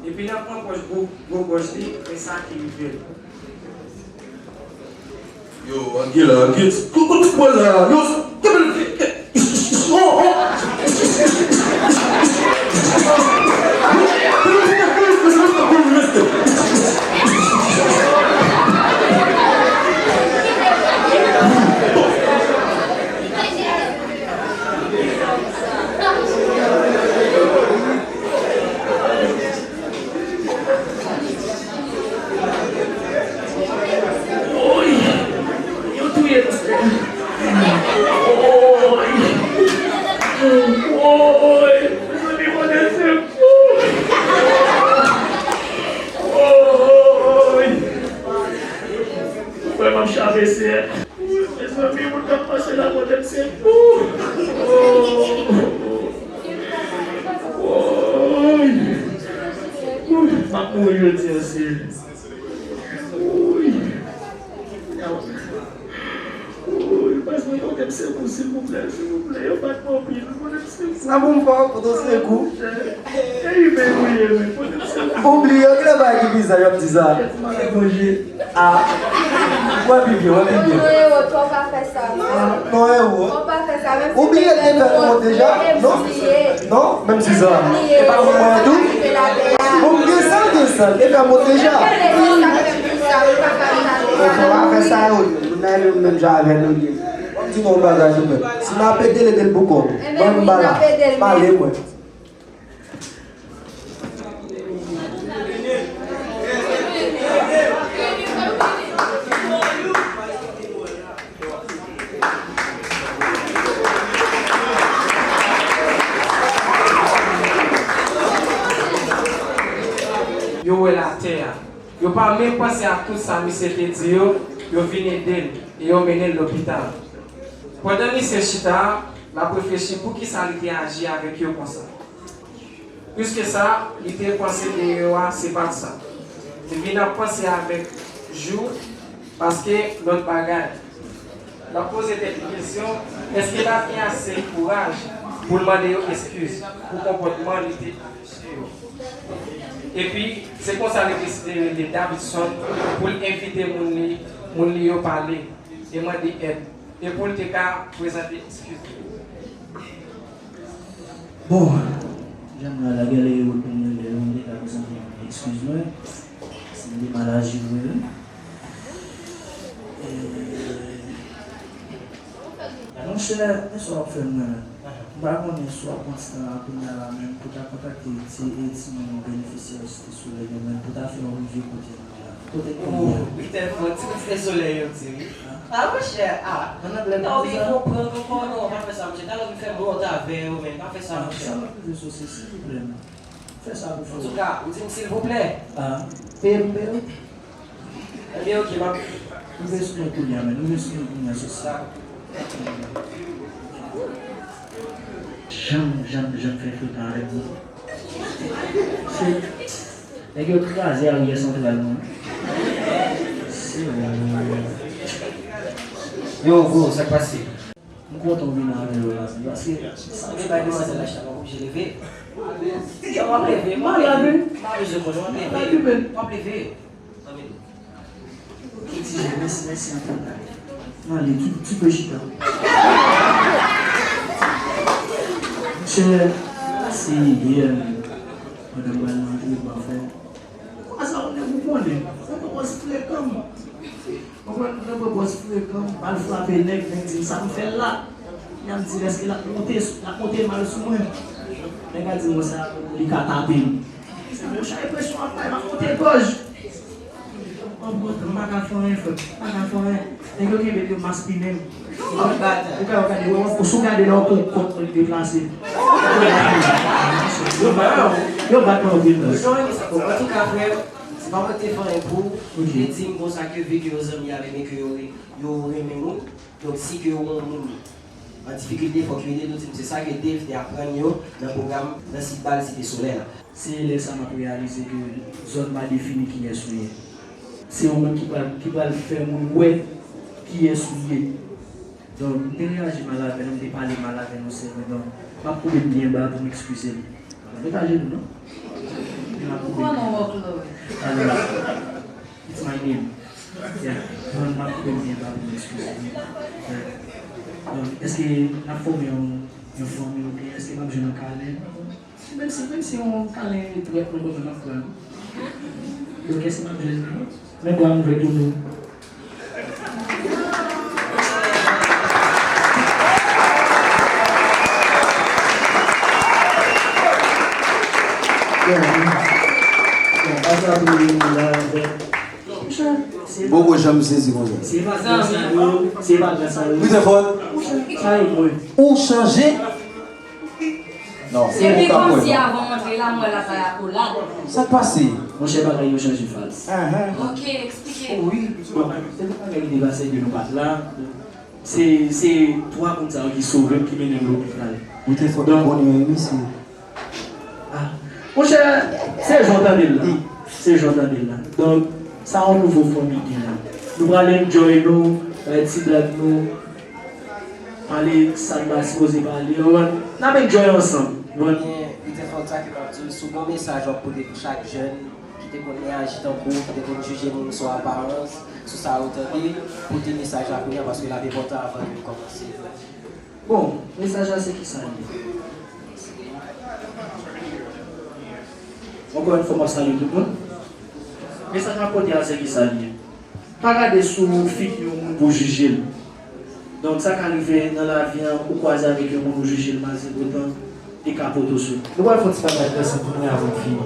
Epi nan pran pòch gwo, gwo gòj li, men sa ki rive l. Yo, Angela, Gates, kou-, kout bòl la, yo, kenbe l, oh, oh. Woy! Yo touye m, sè. Woy! Woy! Mezanmi, Bondye, sekou! Woy! Frè m ap chave, sè. Mezanmi, moun k ap pase la, Bondye, m se pou. Woy! M ap mouri jodi a, Seyè. Woy! Woy, pase, Bondye, m se pou, silvouplè, silvouplè. Yo bat mwen anpil, Bondye, m se pou. Sa pou m fè w, pou w sekou? Ey, men, wi, men, Bondye, m se pou. Ou bliye, kilè bagay ki bizarre, y ap di sa. Kèt, m ap manje. Ah. Wè pi byen, wè pi byen. Non, Ero, twò pa fè sa, non. Non, Ero. Twò pa fè sa, menm si... Ou bliye te fè nou wont deja? Non? Non, menm si sa. E pa pou mwen tou? Bon, m gen sa, m gen sa. Te fè m wont deja. Bon, twò pa fè sa, Ero. Moun nan rele m menm jan avè nou ye. Ban m di nou yon bagay, nou menm. Si n ap ede l, ede l pou kò nou. Ban m bala. Pale mwen. Yo wè l atè a. Yo pa menm panse a tout sa misye te di yo, yo vin ede l e yo mennen l lopital. Pandan misye chita, l ap reflechi poukisa li te aji avèk yo konsa. Plis ke sa, li te panse deyò a se pa t sa. Li vin ap panse avèk jou, paske lòt bagay. L ap poze tèt li kesyon, èske l ap gen ase kouraj pou l mande yo eskiz pou konpòtman li te afeche yo? Epi, se konsa li deside rele Davidson pou l envite moun li, moun li yo pale e mande èd, e pou l te ka prezante eskiz li. Bon, jan m la, la gèlè yo te mwen lè yo te ka prezante eskiz mwen. Si m te mal aji vre, wi. E, monchè, men sa w ap fè m nan. M pa konnen si w ap pran ti tan la kounye a la menm pou ta kontakte ti, e timoun benefisyè Site Solèy yo menm pou ta fè yon revye kote nou la. Kote nou ye a? Ou te fò, ti kout Site Solèy yo di wi. A, monchè, a. An anglè, non, men fò pran nou kò, non, pa fè sa, monchè. Talè w vin fè m wont avè yo, men pa fè sa, monchè. Sa m ap rive sou se, silvouplè, non. Fè sa pou fè. Antouka, ou di m silvouplè. A, peye m, peye m. Ebyen, oke, m ap. Rive sou mwen kounye a, men. Rive sou mwen kounye a, se sa. Janm, janm, janm fè frekan avèk mwen. Se Nèg yo kraze aryè santral nou. Se bon. Yo, bro, sa k pase? M Kontan vin avè yo la, paske sa gen bay demwazèl la chita, w oblije leve. Yo, w ap leve, w ap leve. M pa bezwen konnen, w ap leve. W ap leve. Tanmi. Mèsi, mèsi anpil. Mwen ale, ti, ti pe chita. Monchè, se yè, pandan m pral nan antrenman, fè. Kwa sa, ou nèg ou konnen. Sa pa pòs frekan. Konprann, mwen pran pòz frekan, m al frape nèg, nèg di m sa m fè l la. Kounya m di l èske l ap monte, l ap monte mal sou mwen. Nèg la di m sa, li ka tape m. Monchè, enpresyon ap bay, m ap monte gòj. M pa ka fè anyen, frè, m pa ka fè anyen. Nèg yo kenbe m, yo maspinen m. Ou ka, ou ka gade, ou, ou sou gade la, ou kon kòt mwen deplase. Yo bat mwen, yo bat mwen anpil. Bon, antouka, frè, se pa mwen ki te fè anyen pou ou. Ou te di m konsa ke vi ke yo zanmi avè m e ke yo, yo renmen ou. Donk, si ke yon moun an difikilte, fòk yo ede l. Ou di m se sa ke Dave te aprann yo nan pwogram nan Sit Bal Site Solèy la. Se lè sa m ap reyalize ke zòn pa defini kiyès ou ye. Se yon moun ki pral, ki pral fè moun wè kiyès ou ye. Donk, m te reyaji mal avè l, m te pale mal avè l yon sèl, donk, m ap koube l byen ba pou m ekskize l. Mwen pa jenou, non. Mwen ap koube l byen. Ou konnen w wòk lò. Alò, it's my name. Yeah. Mwen, m ap koube l byen ba pou m ekskize l. Yeah. Donk, èske n ap fòme yon, yon fanmi oubyen èske m ap jwenn yon kalen? Menm si, menm si yon kalen trèt mwen, mwen, m ap pran. Donk, èske m ap jwenn li? Men bwa m vle tounen. Bon, bon, janm sezi konsa. Se pa gras a yo, se pa gras a yo. Wi, trè fò. Sa e mwen. Ou chanje? Non, ou ka kwè non. Epi kòmsi avan m antre la, m wè lakay akolad. Sa k pase? Monchè, bagay yo chanje faz. Ahan. Ok, eksplike. Wi. Bon, se te bagay ki te pase ke nou pa t la. Se, se twa moun sa yo ki sove m, ki mennen m lopital. Ou te fò konnen wi, mesye. Ah. Monchè, se jan w tande l la. Hmm. Se jan w tande l la. Donk, sa yon nouvo fanmi ki la. Nou pral enjoy nou, bay ti blag nou, pale sa n pa sipoze pale, w konprann? N ap enjoy ansanm, w konprann? Ebyen, Peter Fontaine, ke m ap di w, se yon bon mesaj w ap pote pou chak jèn ki te konn reyaji tankou w, ki te konn jije moun sou aparans, sou sa yo tande, pote mesaj la kounye a, paske l ap enpòtan avan ke n kòmanse. Bon, mesaj la se kisa l ye? Ankò yon fwa, m ap salye tout moun. Mesaj m ap pote a se kisa l ye? Pa gade sou figi yon moun pou w jije l. Donk, sa ka rive nan lavi an, ou kwaze avèk yon moun, ou jije l mal, se poutan li ka pote w sou. Nou pral fè yon ti bagay ansanm kounye a avan n fini.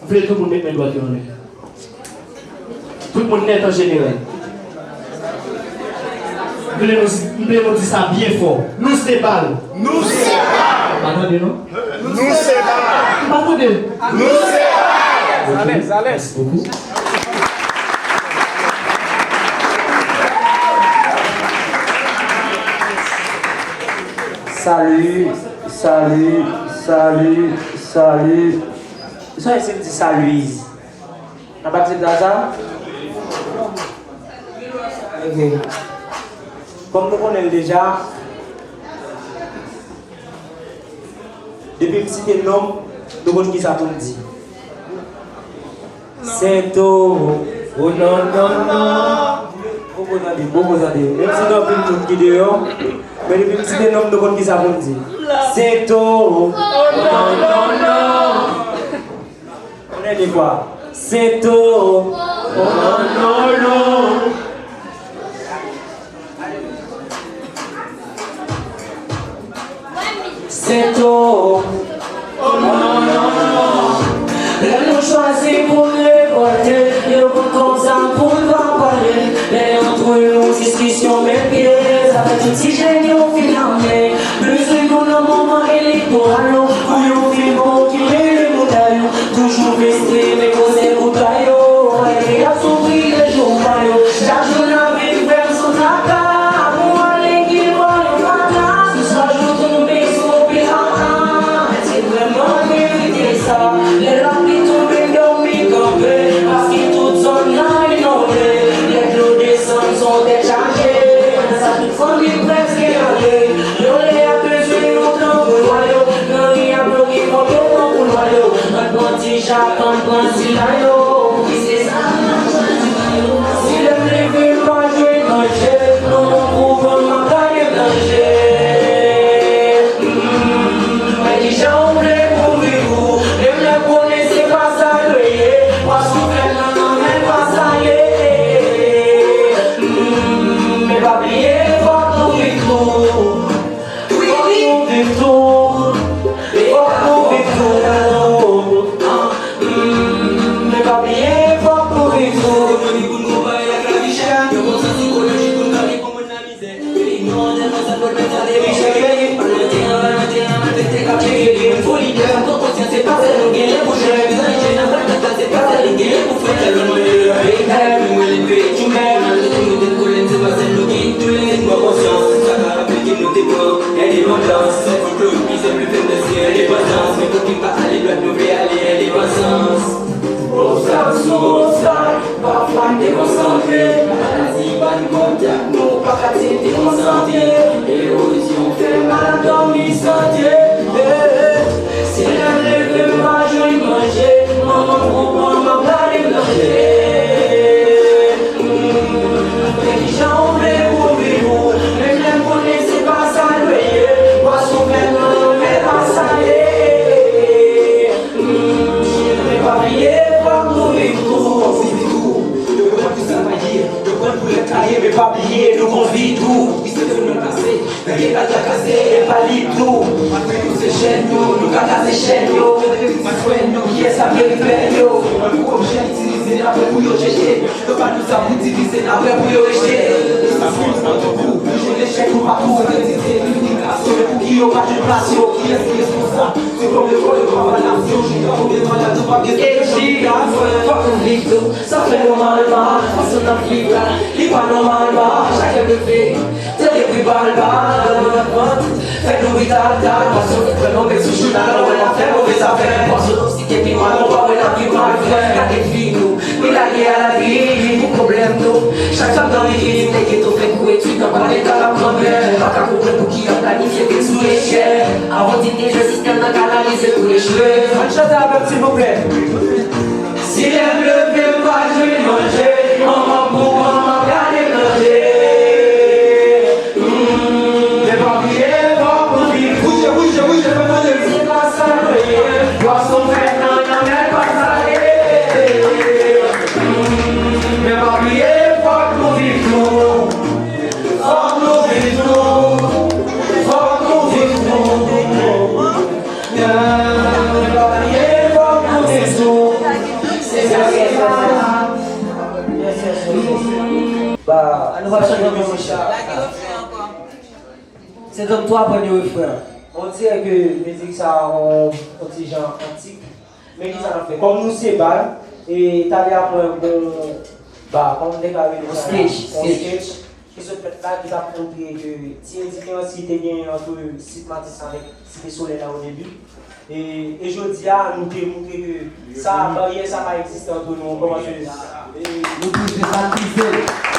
M vle tout moun met men dwat yo anlè. Tout moun nèt an jeneral. M vle nou, m vle nou di sa byen fò. Nou se bal. Nou se bal. M pa tande non. Nou se bal. M pa tande. Nou se bal. Ok. Alèz, alèz. Mèsi bokou. Salut, salut, salut, salut. Sa se di sa, Louise. N ap aksepte sa? Ok. Kòm nou konnen l deja, depi m site non m, nou konn kisa pou n di. Sento, oh non, non, non. Poko tande, poko tande. Menm si gen anpil moun ki deyò, men depi m site non m, nou konn kisa pou n di. Sento, oh non, non, non. Yon dènye fwa. Sento. Oh non, non, non. Sento. Oh non, non, non. Lè nou chwazi pou n revòlte, yo konn konsa pou n pa pale. Lè antre nou diskisyon met pye, sa fè tout ti jèn yo fin ame. Bezwen nou nan moman elektoral yo, pou yo vin pou okipe le mouda yo. Toujou veste men koze kouta yo. Paske y ap soufri de jou pa yo. Chak jou n ap viv frè m sou traka. Pou ale ki bò yo pa ka. Si chak jou tonbe sou pil a a. Deja konn pran sila yo. Si lè m leve m pa jwenn manje, manman pou mwen m ap gade danje. Men kijan w vle pou m viv ou, menm lè m konnen se pa sa l dwe ye. Pwason fè nan lanmè pa sale. Men pa bliye fòk nou viv tou. Fòk nou viv tou. Fòk nou viv tou. Men pa bliye fòk nou viv tou. Obstak sou obstak, pafwa n dekonsantre. Maladi pa n kontak, nou pa ka dekonsantre. Ewozyon fè mal dòmi sante. Se lè m leve m pa jwenn manje, manman m pou pran m ap gade danje. Men kijan w vle pou m viv ou, menm lè m konnen se pa sa l dwe ye. Pwason fè nan lanmè pa sale. Men pa bliye fòk nou viv tou. Yo konn pou sa pa ye, yo konn pou lè ta ye, men pa bliye nou gon vi tou. Ki se pou nou pase, men gen pa trakase, e pa li tou. Paske nou se jèn yo, nou ka kase chèn yo. Mwen kwè nou kiyès ap gen pèn yo. Pou objè itilize, n ap wè pou yo jete. Yo pa nou sa pou divize, n ap wè pou yo rejte. Sa fini an tou kou, nou jwenn echèk nou pakou. Sa te di se inikasyon, men pou ki yo pa jwenn plas yo? Kiyès ki responsab? Se kòm lekòl yo pa ba nasyon, jouda oubyen malad, nou pa gen. E di, fòk nou viv tou. Sa fè nòmalman, fason n ap viv la, li pa nòmalman, chak lè leve, tande bri balbal, nan vant, fè nou ri tal tal, paske nou fè move sou jounal, wè n ap fè move zafè, paske nou site pi mal, nou pa wè n ap viv mal, frè, gade vi nou, nou lage a lari, pou pwoblèm nou, chak fwa m nan revini, te gen tou fè kou etid, nan pa leta l ap kanpe, pa ka konprann pou ki y ap planifye vin sou echèl, avan di deja sistèm nan kanalize pou echwe. Ann chante avè m, silvouplè. Si lè m leve m pa jwenn manje, manman pou manman gade danje. Mm, men pa bliye fòk nou viv. Bouje, bouje, bouje, fè tande. Se pa sa nou ye. Pwason fè nan lanmè pa sale. Mm, men pa bliye fòk nou viv tou. Fòk nou viv tou. Fòk nou viv tou. Ba, nou va chante yon mizik. Se tanm twa premye refren an. On dirè ke mizik sa a, on, on ti jan antik. Men kisa n ap fè? Kòm nou se bal, e talè a mwen gon, ba, kòman m te ka rele sa? On stage, on stage. Ki sot fèt la, ki t ap montre ke ti edifyans ki te genyen ant Sit Matis avèk Site Solèy la o debi. E, e jodi a, nou te montre ke sa, baryè sa pa egziste ant nou ankò, paske nou toujou dezaktize.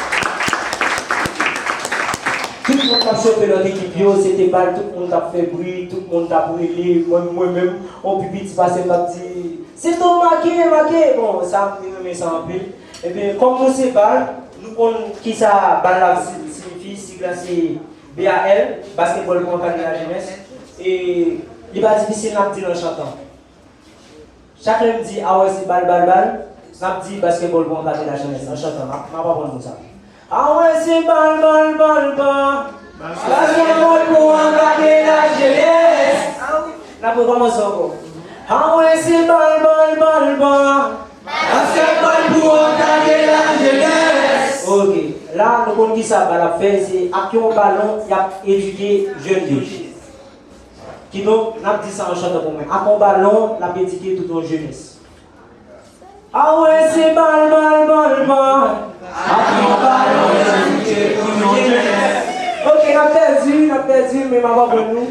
Tout moun t ap chofe lòt ekip yo, se te bal, tout moun t ap fè bri, tout moun t ap rele, mwen, mwen menm, on pi piti pase m t ap di, "Se Tom make, make!" Bon, sa, m te renmen sa anpil. Ebyen, kòm nou se bal, nou konn kisa bal la si-, siyifi, sig la se B A L, basketball pou ankadre lajenès. E li pa difisil, n ap di l an chantan. Chak lè m di, "Awè, se bal, bal, bal," n ap di, "Basketball pou ankadre lajenès," an chantan, m ap, m ap aprann nou sa. Awè, se bal, bal, bal, bal. Basketball pou ankadre lajenès. N ap rekòmanse ankò. Awè, se bal, bal, bal, bal. Basketball pou ankadre lajenès. Ok, la, nou konn kisa bal ap fè, se ak yon balon, y ap edike jèn yo. Kidonk, n ap di sa an chantan pou mwen. Ak yon balon, l ap edike tout yon jenès. Awè, se bal, bal, bal, bal. Ak yon balon, l ap edike tout yon jenès. Ok, n ap pèdi, n ap pèdi, men m ap aprann nou.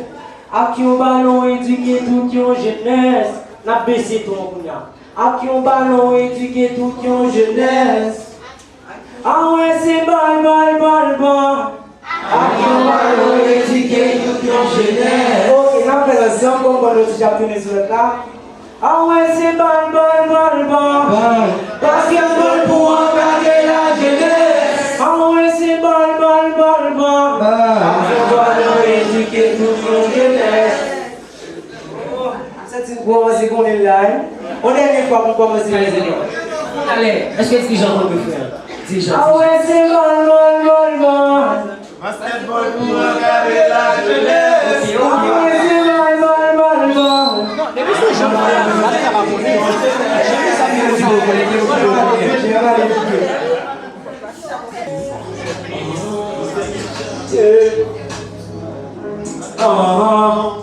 Ak yon balon, edike tout yon jenès. N ap bese ton an kounye a. Ak yon balon, edike tout yon jenès. Awè, se bal, bal, bal, bal. Ak yon balon, edike tout yon jenès. Ok, n ap fè l ansanm, bon, bon, nou ti jan ap tounen sou lòt la. Awe se bal, bal, bal, bal. Baskètbòl pou ankadre lajenès. Awe se bal, bal, bal, bal. Ak yon balon edike tout yon jenès. Santi m kòmanse konnen l la, wi. Yon dènye fwa pou m kòmanse konnen l. Talè, èske ti jan konn refren an? Ti jan, ti jan. Awe se bal, bal, bal, bal. Baskètbòl pou ankadre lajenès. Awe se bal, bal, bal, bal. Non, depi se jan la, la, la, la, la, la. Ah.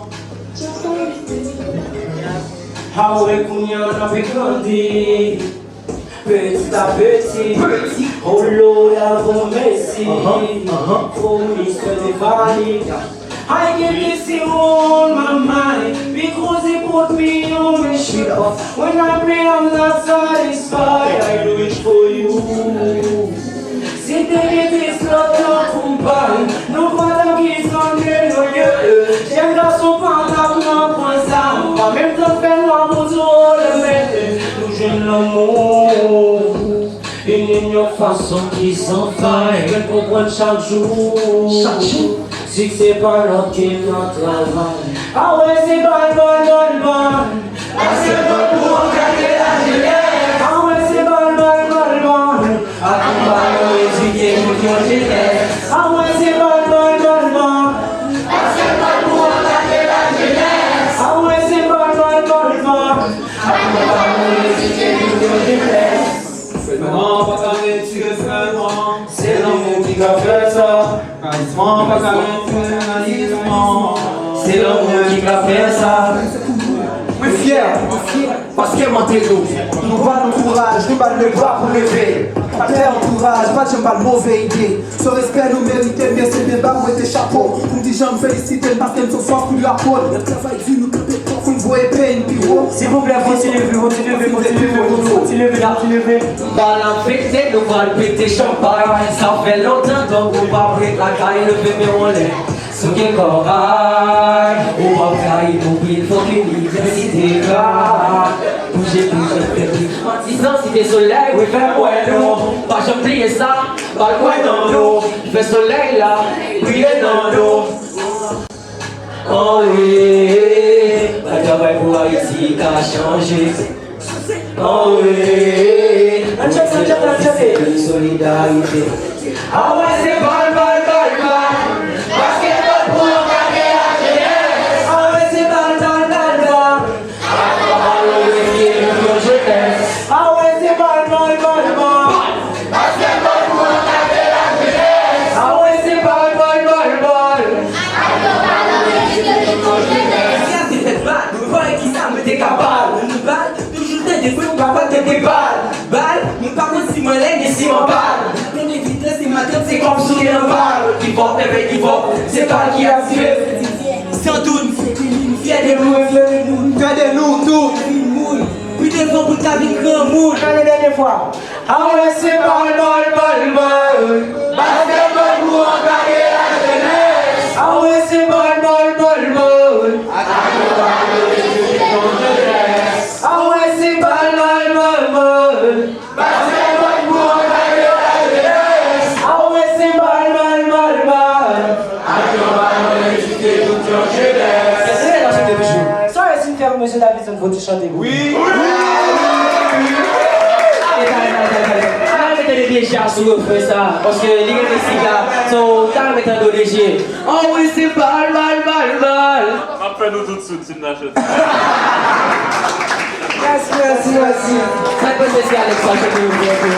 Awe kounye a n ap grandi. Petit à petit, oh Lord, have mercy. Fournisseur de valide. I give this you all my mind. Because it put me on my ship. When I pray, I'm not satisfied. I do it for you. Si te gen dis lòt nan konpay, nou pa t ap gen zam ke nou ye. Jèn gason pa t ap nan pran zam, pa menm tan fè nwa pou twò lè mete. Nou jwenn lanmou, ini n yon fason ki san fay. Fè n konprann chak jou. Chak jou. Siksè pa lòt ke nan travay. Awe se bal, bal, bal, bal. Baskètbòl pou ankadre lajenès. Awe se bal, bal, bal, bal. Ak yon balon edike tout yon jenès. Awe se bal, bal, bal, bal. Baskètbòl pou ankadre lajenès. Awe se bal, bal, bal, bal. Ak yon balon edike tout yon jenès. Manman pa ka retire sèlman. Se lanmou ki ka fè sa. Karizman pa ka retire karizman. Se lanmou ki ka fè sa. Mwen fyè. Paske m antre nou. Nou ba nou kouraj, nou ba nou le bra pou leve. Pa pè antouraj, pa janm ba l move ide. Se respè nou merite, men se deba m rete chapo. Pou m di jan m felisite l, paske m se fòs pou drapo l. Y ap travay di nou kanpe kò, pou n voye peyi n pi wo. Silvouplè, fò ti leve, fò ti leve, fò ti leve, fò ti leve, fò ti leve, fò ti leve. Bal ap pete, nou pral pete chanpay. Sa fè lontan, donk ou pa ret lakay, leve men w anlè. Souke kò, ay, ou p ap trayi nou pil, fòk inivèsite krak. Bouje, bouje, fè plis. Patizan Site Solèy, wi, fè m wè nou. Pa janm bliye sa, pa kwè nan nou. Fè solèy la briye nan nou. Anwe, pa travay pou Ayiti ka chanje. Anwe, pou se solidarite. Anwe, se bal, bal, bal, bal. Baskètbòl pou ankadre lajenès. Anwe, se bal, bal, bal, bal. Ak yon balon, rete pou yon jenès. Anwe, se bal, bal, bal, bal. Baskètbòl pou ankadre lajenès. Anwe, se bal, bal, bal, bal. Ak yon balon, rete pou yon jenès. Sa se fèt bal. Mwen pa wè kisa mwen te ka bal. Mwen bal, toujou tande fre, ou pa konn tande bal. Bal, mwen pa konn si m anlè, men si m anba l. Mwen tande vit la, se matant, se kòm sou te nan bal. Ki fòk, nève ki fòk, se bal ki aktive. Sandoun, se ki li, nou fyè de nou, reflere nou. Fyè de nou tou. Vin moun, pi devan pou ta vin granmoun. Fè l dènye fwa. Anwe se bal, bal, bal, bal. Baskètbòl pou ankadre lajenès. Anwe se bal, bal, bal, bal. Ak yon balon, rete pou yon jenès. Anwe se bal, bal, bal, bal. Baskètbòl pou ankadre lajenès. Anwe se bal, bal, bal, bal. Ak yon balon, edike tout yon jenès. Sa e si n fè mesye Davidson fò ti chante. Wi. Ale, ale, ale, ale, ale. Ala mete de pye ja sou refren sa, paske li gen de siga. So, ta mete an do de je. Anwe se bal, bal, bal, bal. M ap fè nou tout soud si m ta chante. Mèsi, mèsi, mèsi. Sa k pase si Alex pa chante refren an tou?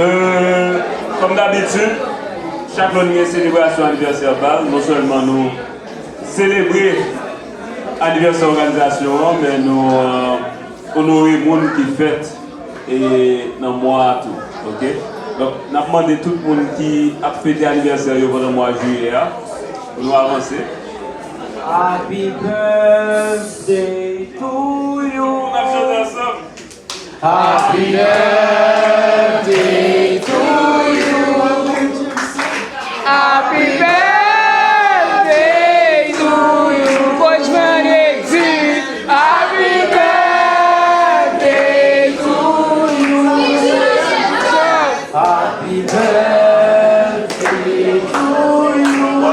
Euh, kòm dabitid, chak lè nou gen selebrasyon anivèsè bal, non sèlman nou selebre anivèsè òganizasyon an, men nou, euh, onore moun ki fèt e nan mwa a tou, oke? Donk, n ap mande tout moun ki ap fete anivèsè yo pandan mwa jiyè a, pou nou avanse. Happy birthday to you. N ap chante ansanm. Happy birthday to you. Happy birthday to you. Coach Vanny di, happy birthday to you. Happy birthday to you.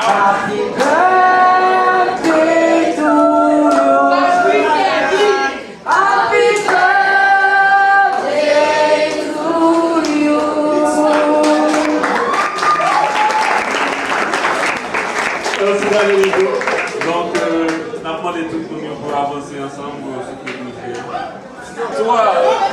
Happy birthday to you. Happy birthday to you. Mèsi Danielito. Donk, euh, n ap mande tout moun yo pou avanse ansanm pou yo souke Bondye. Twa.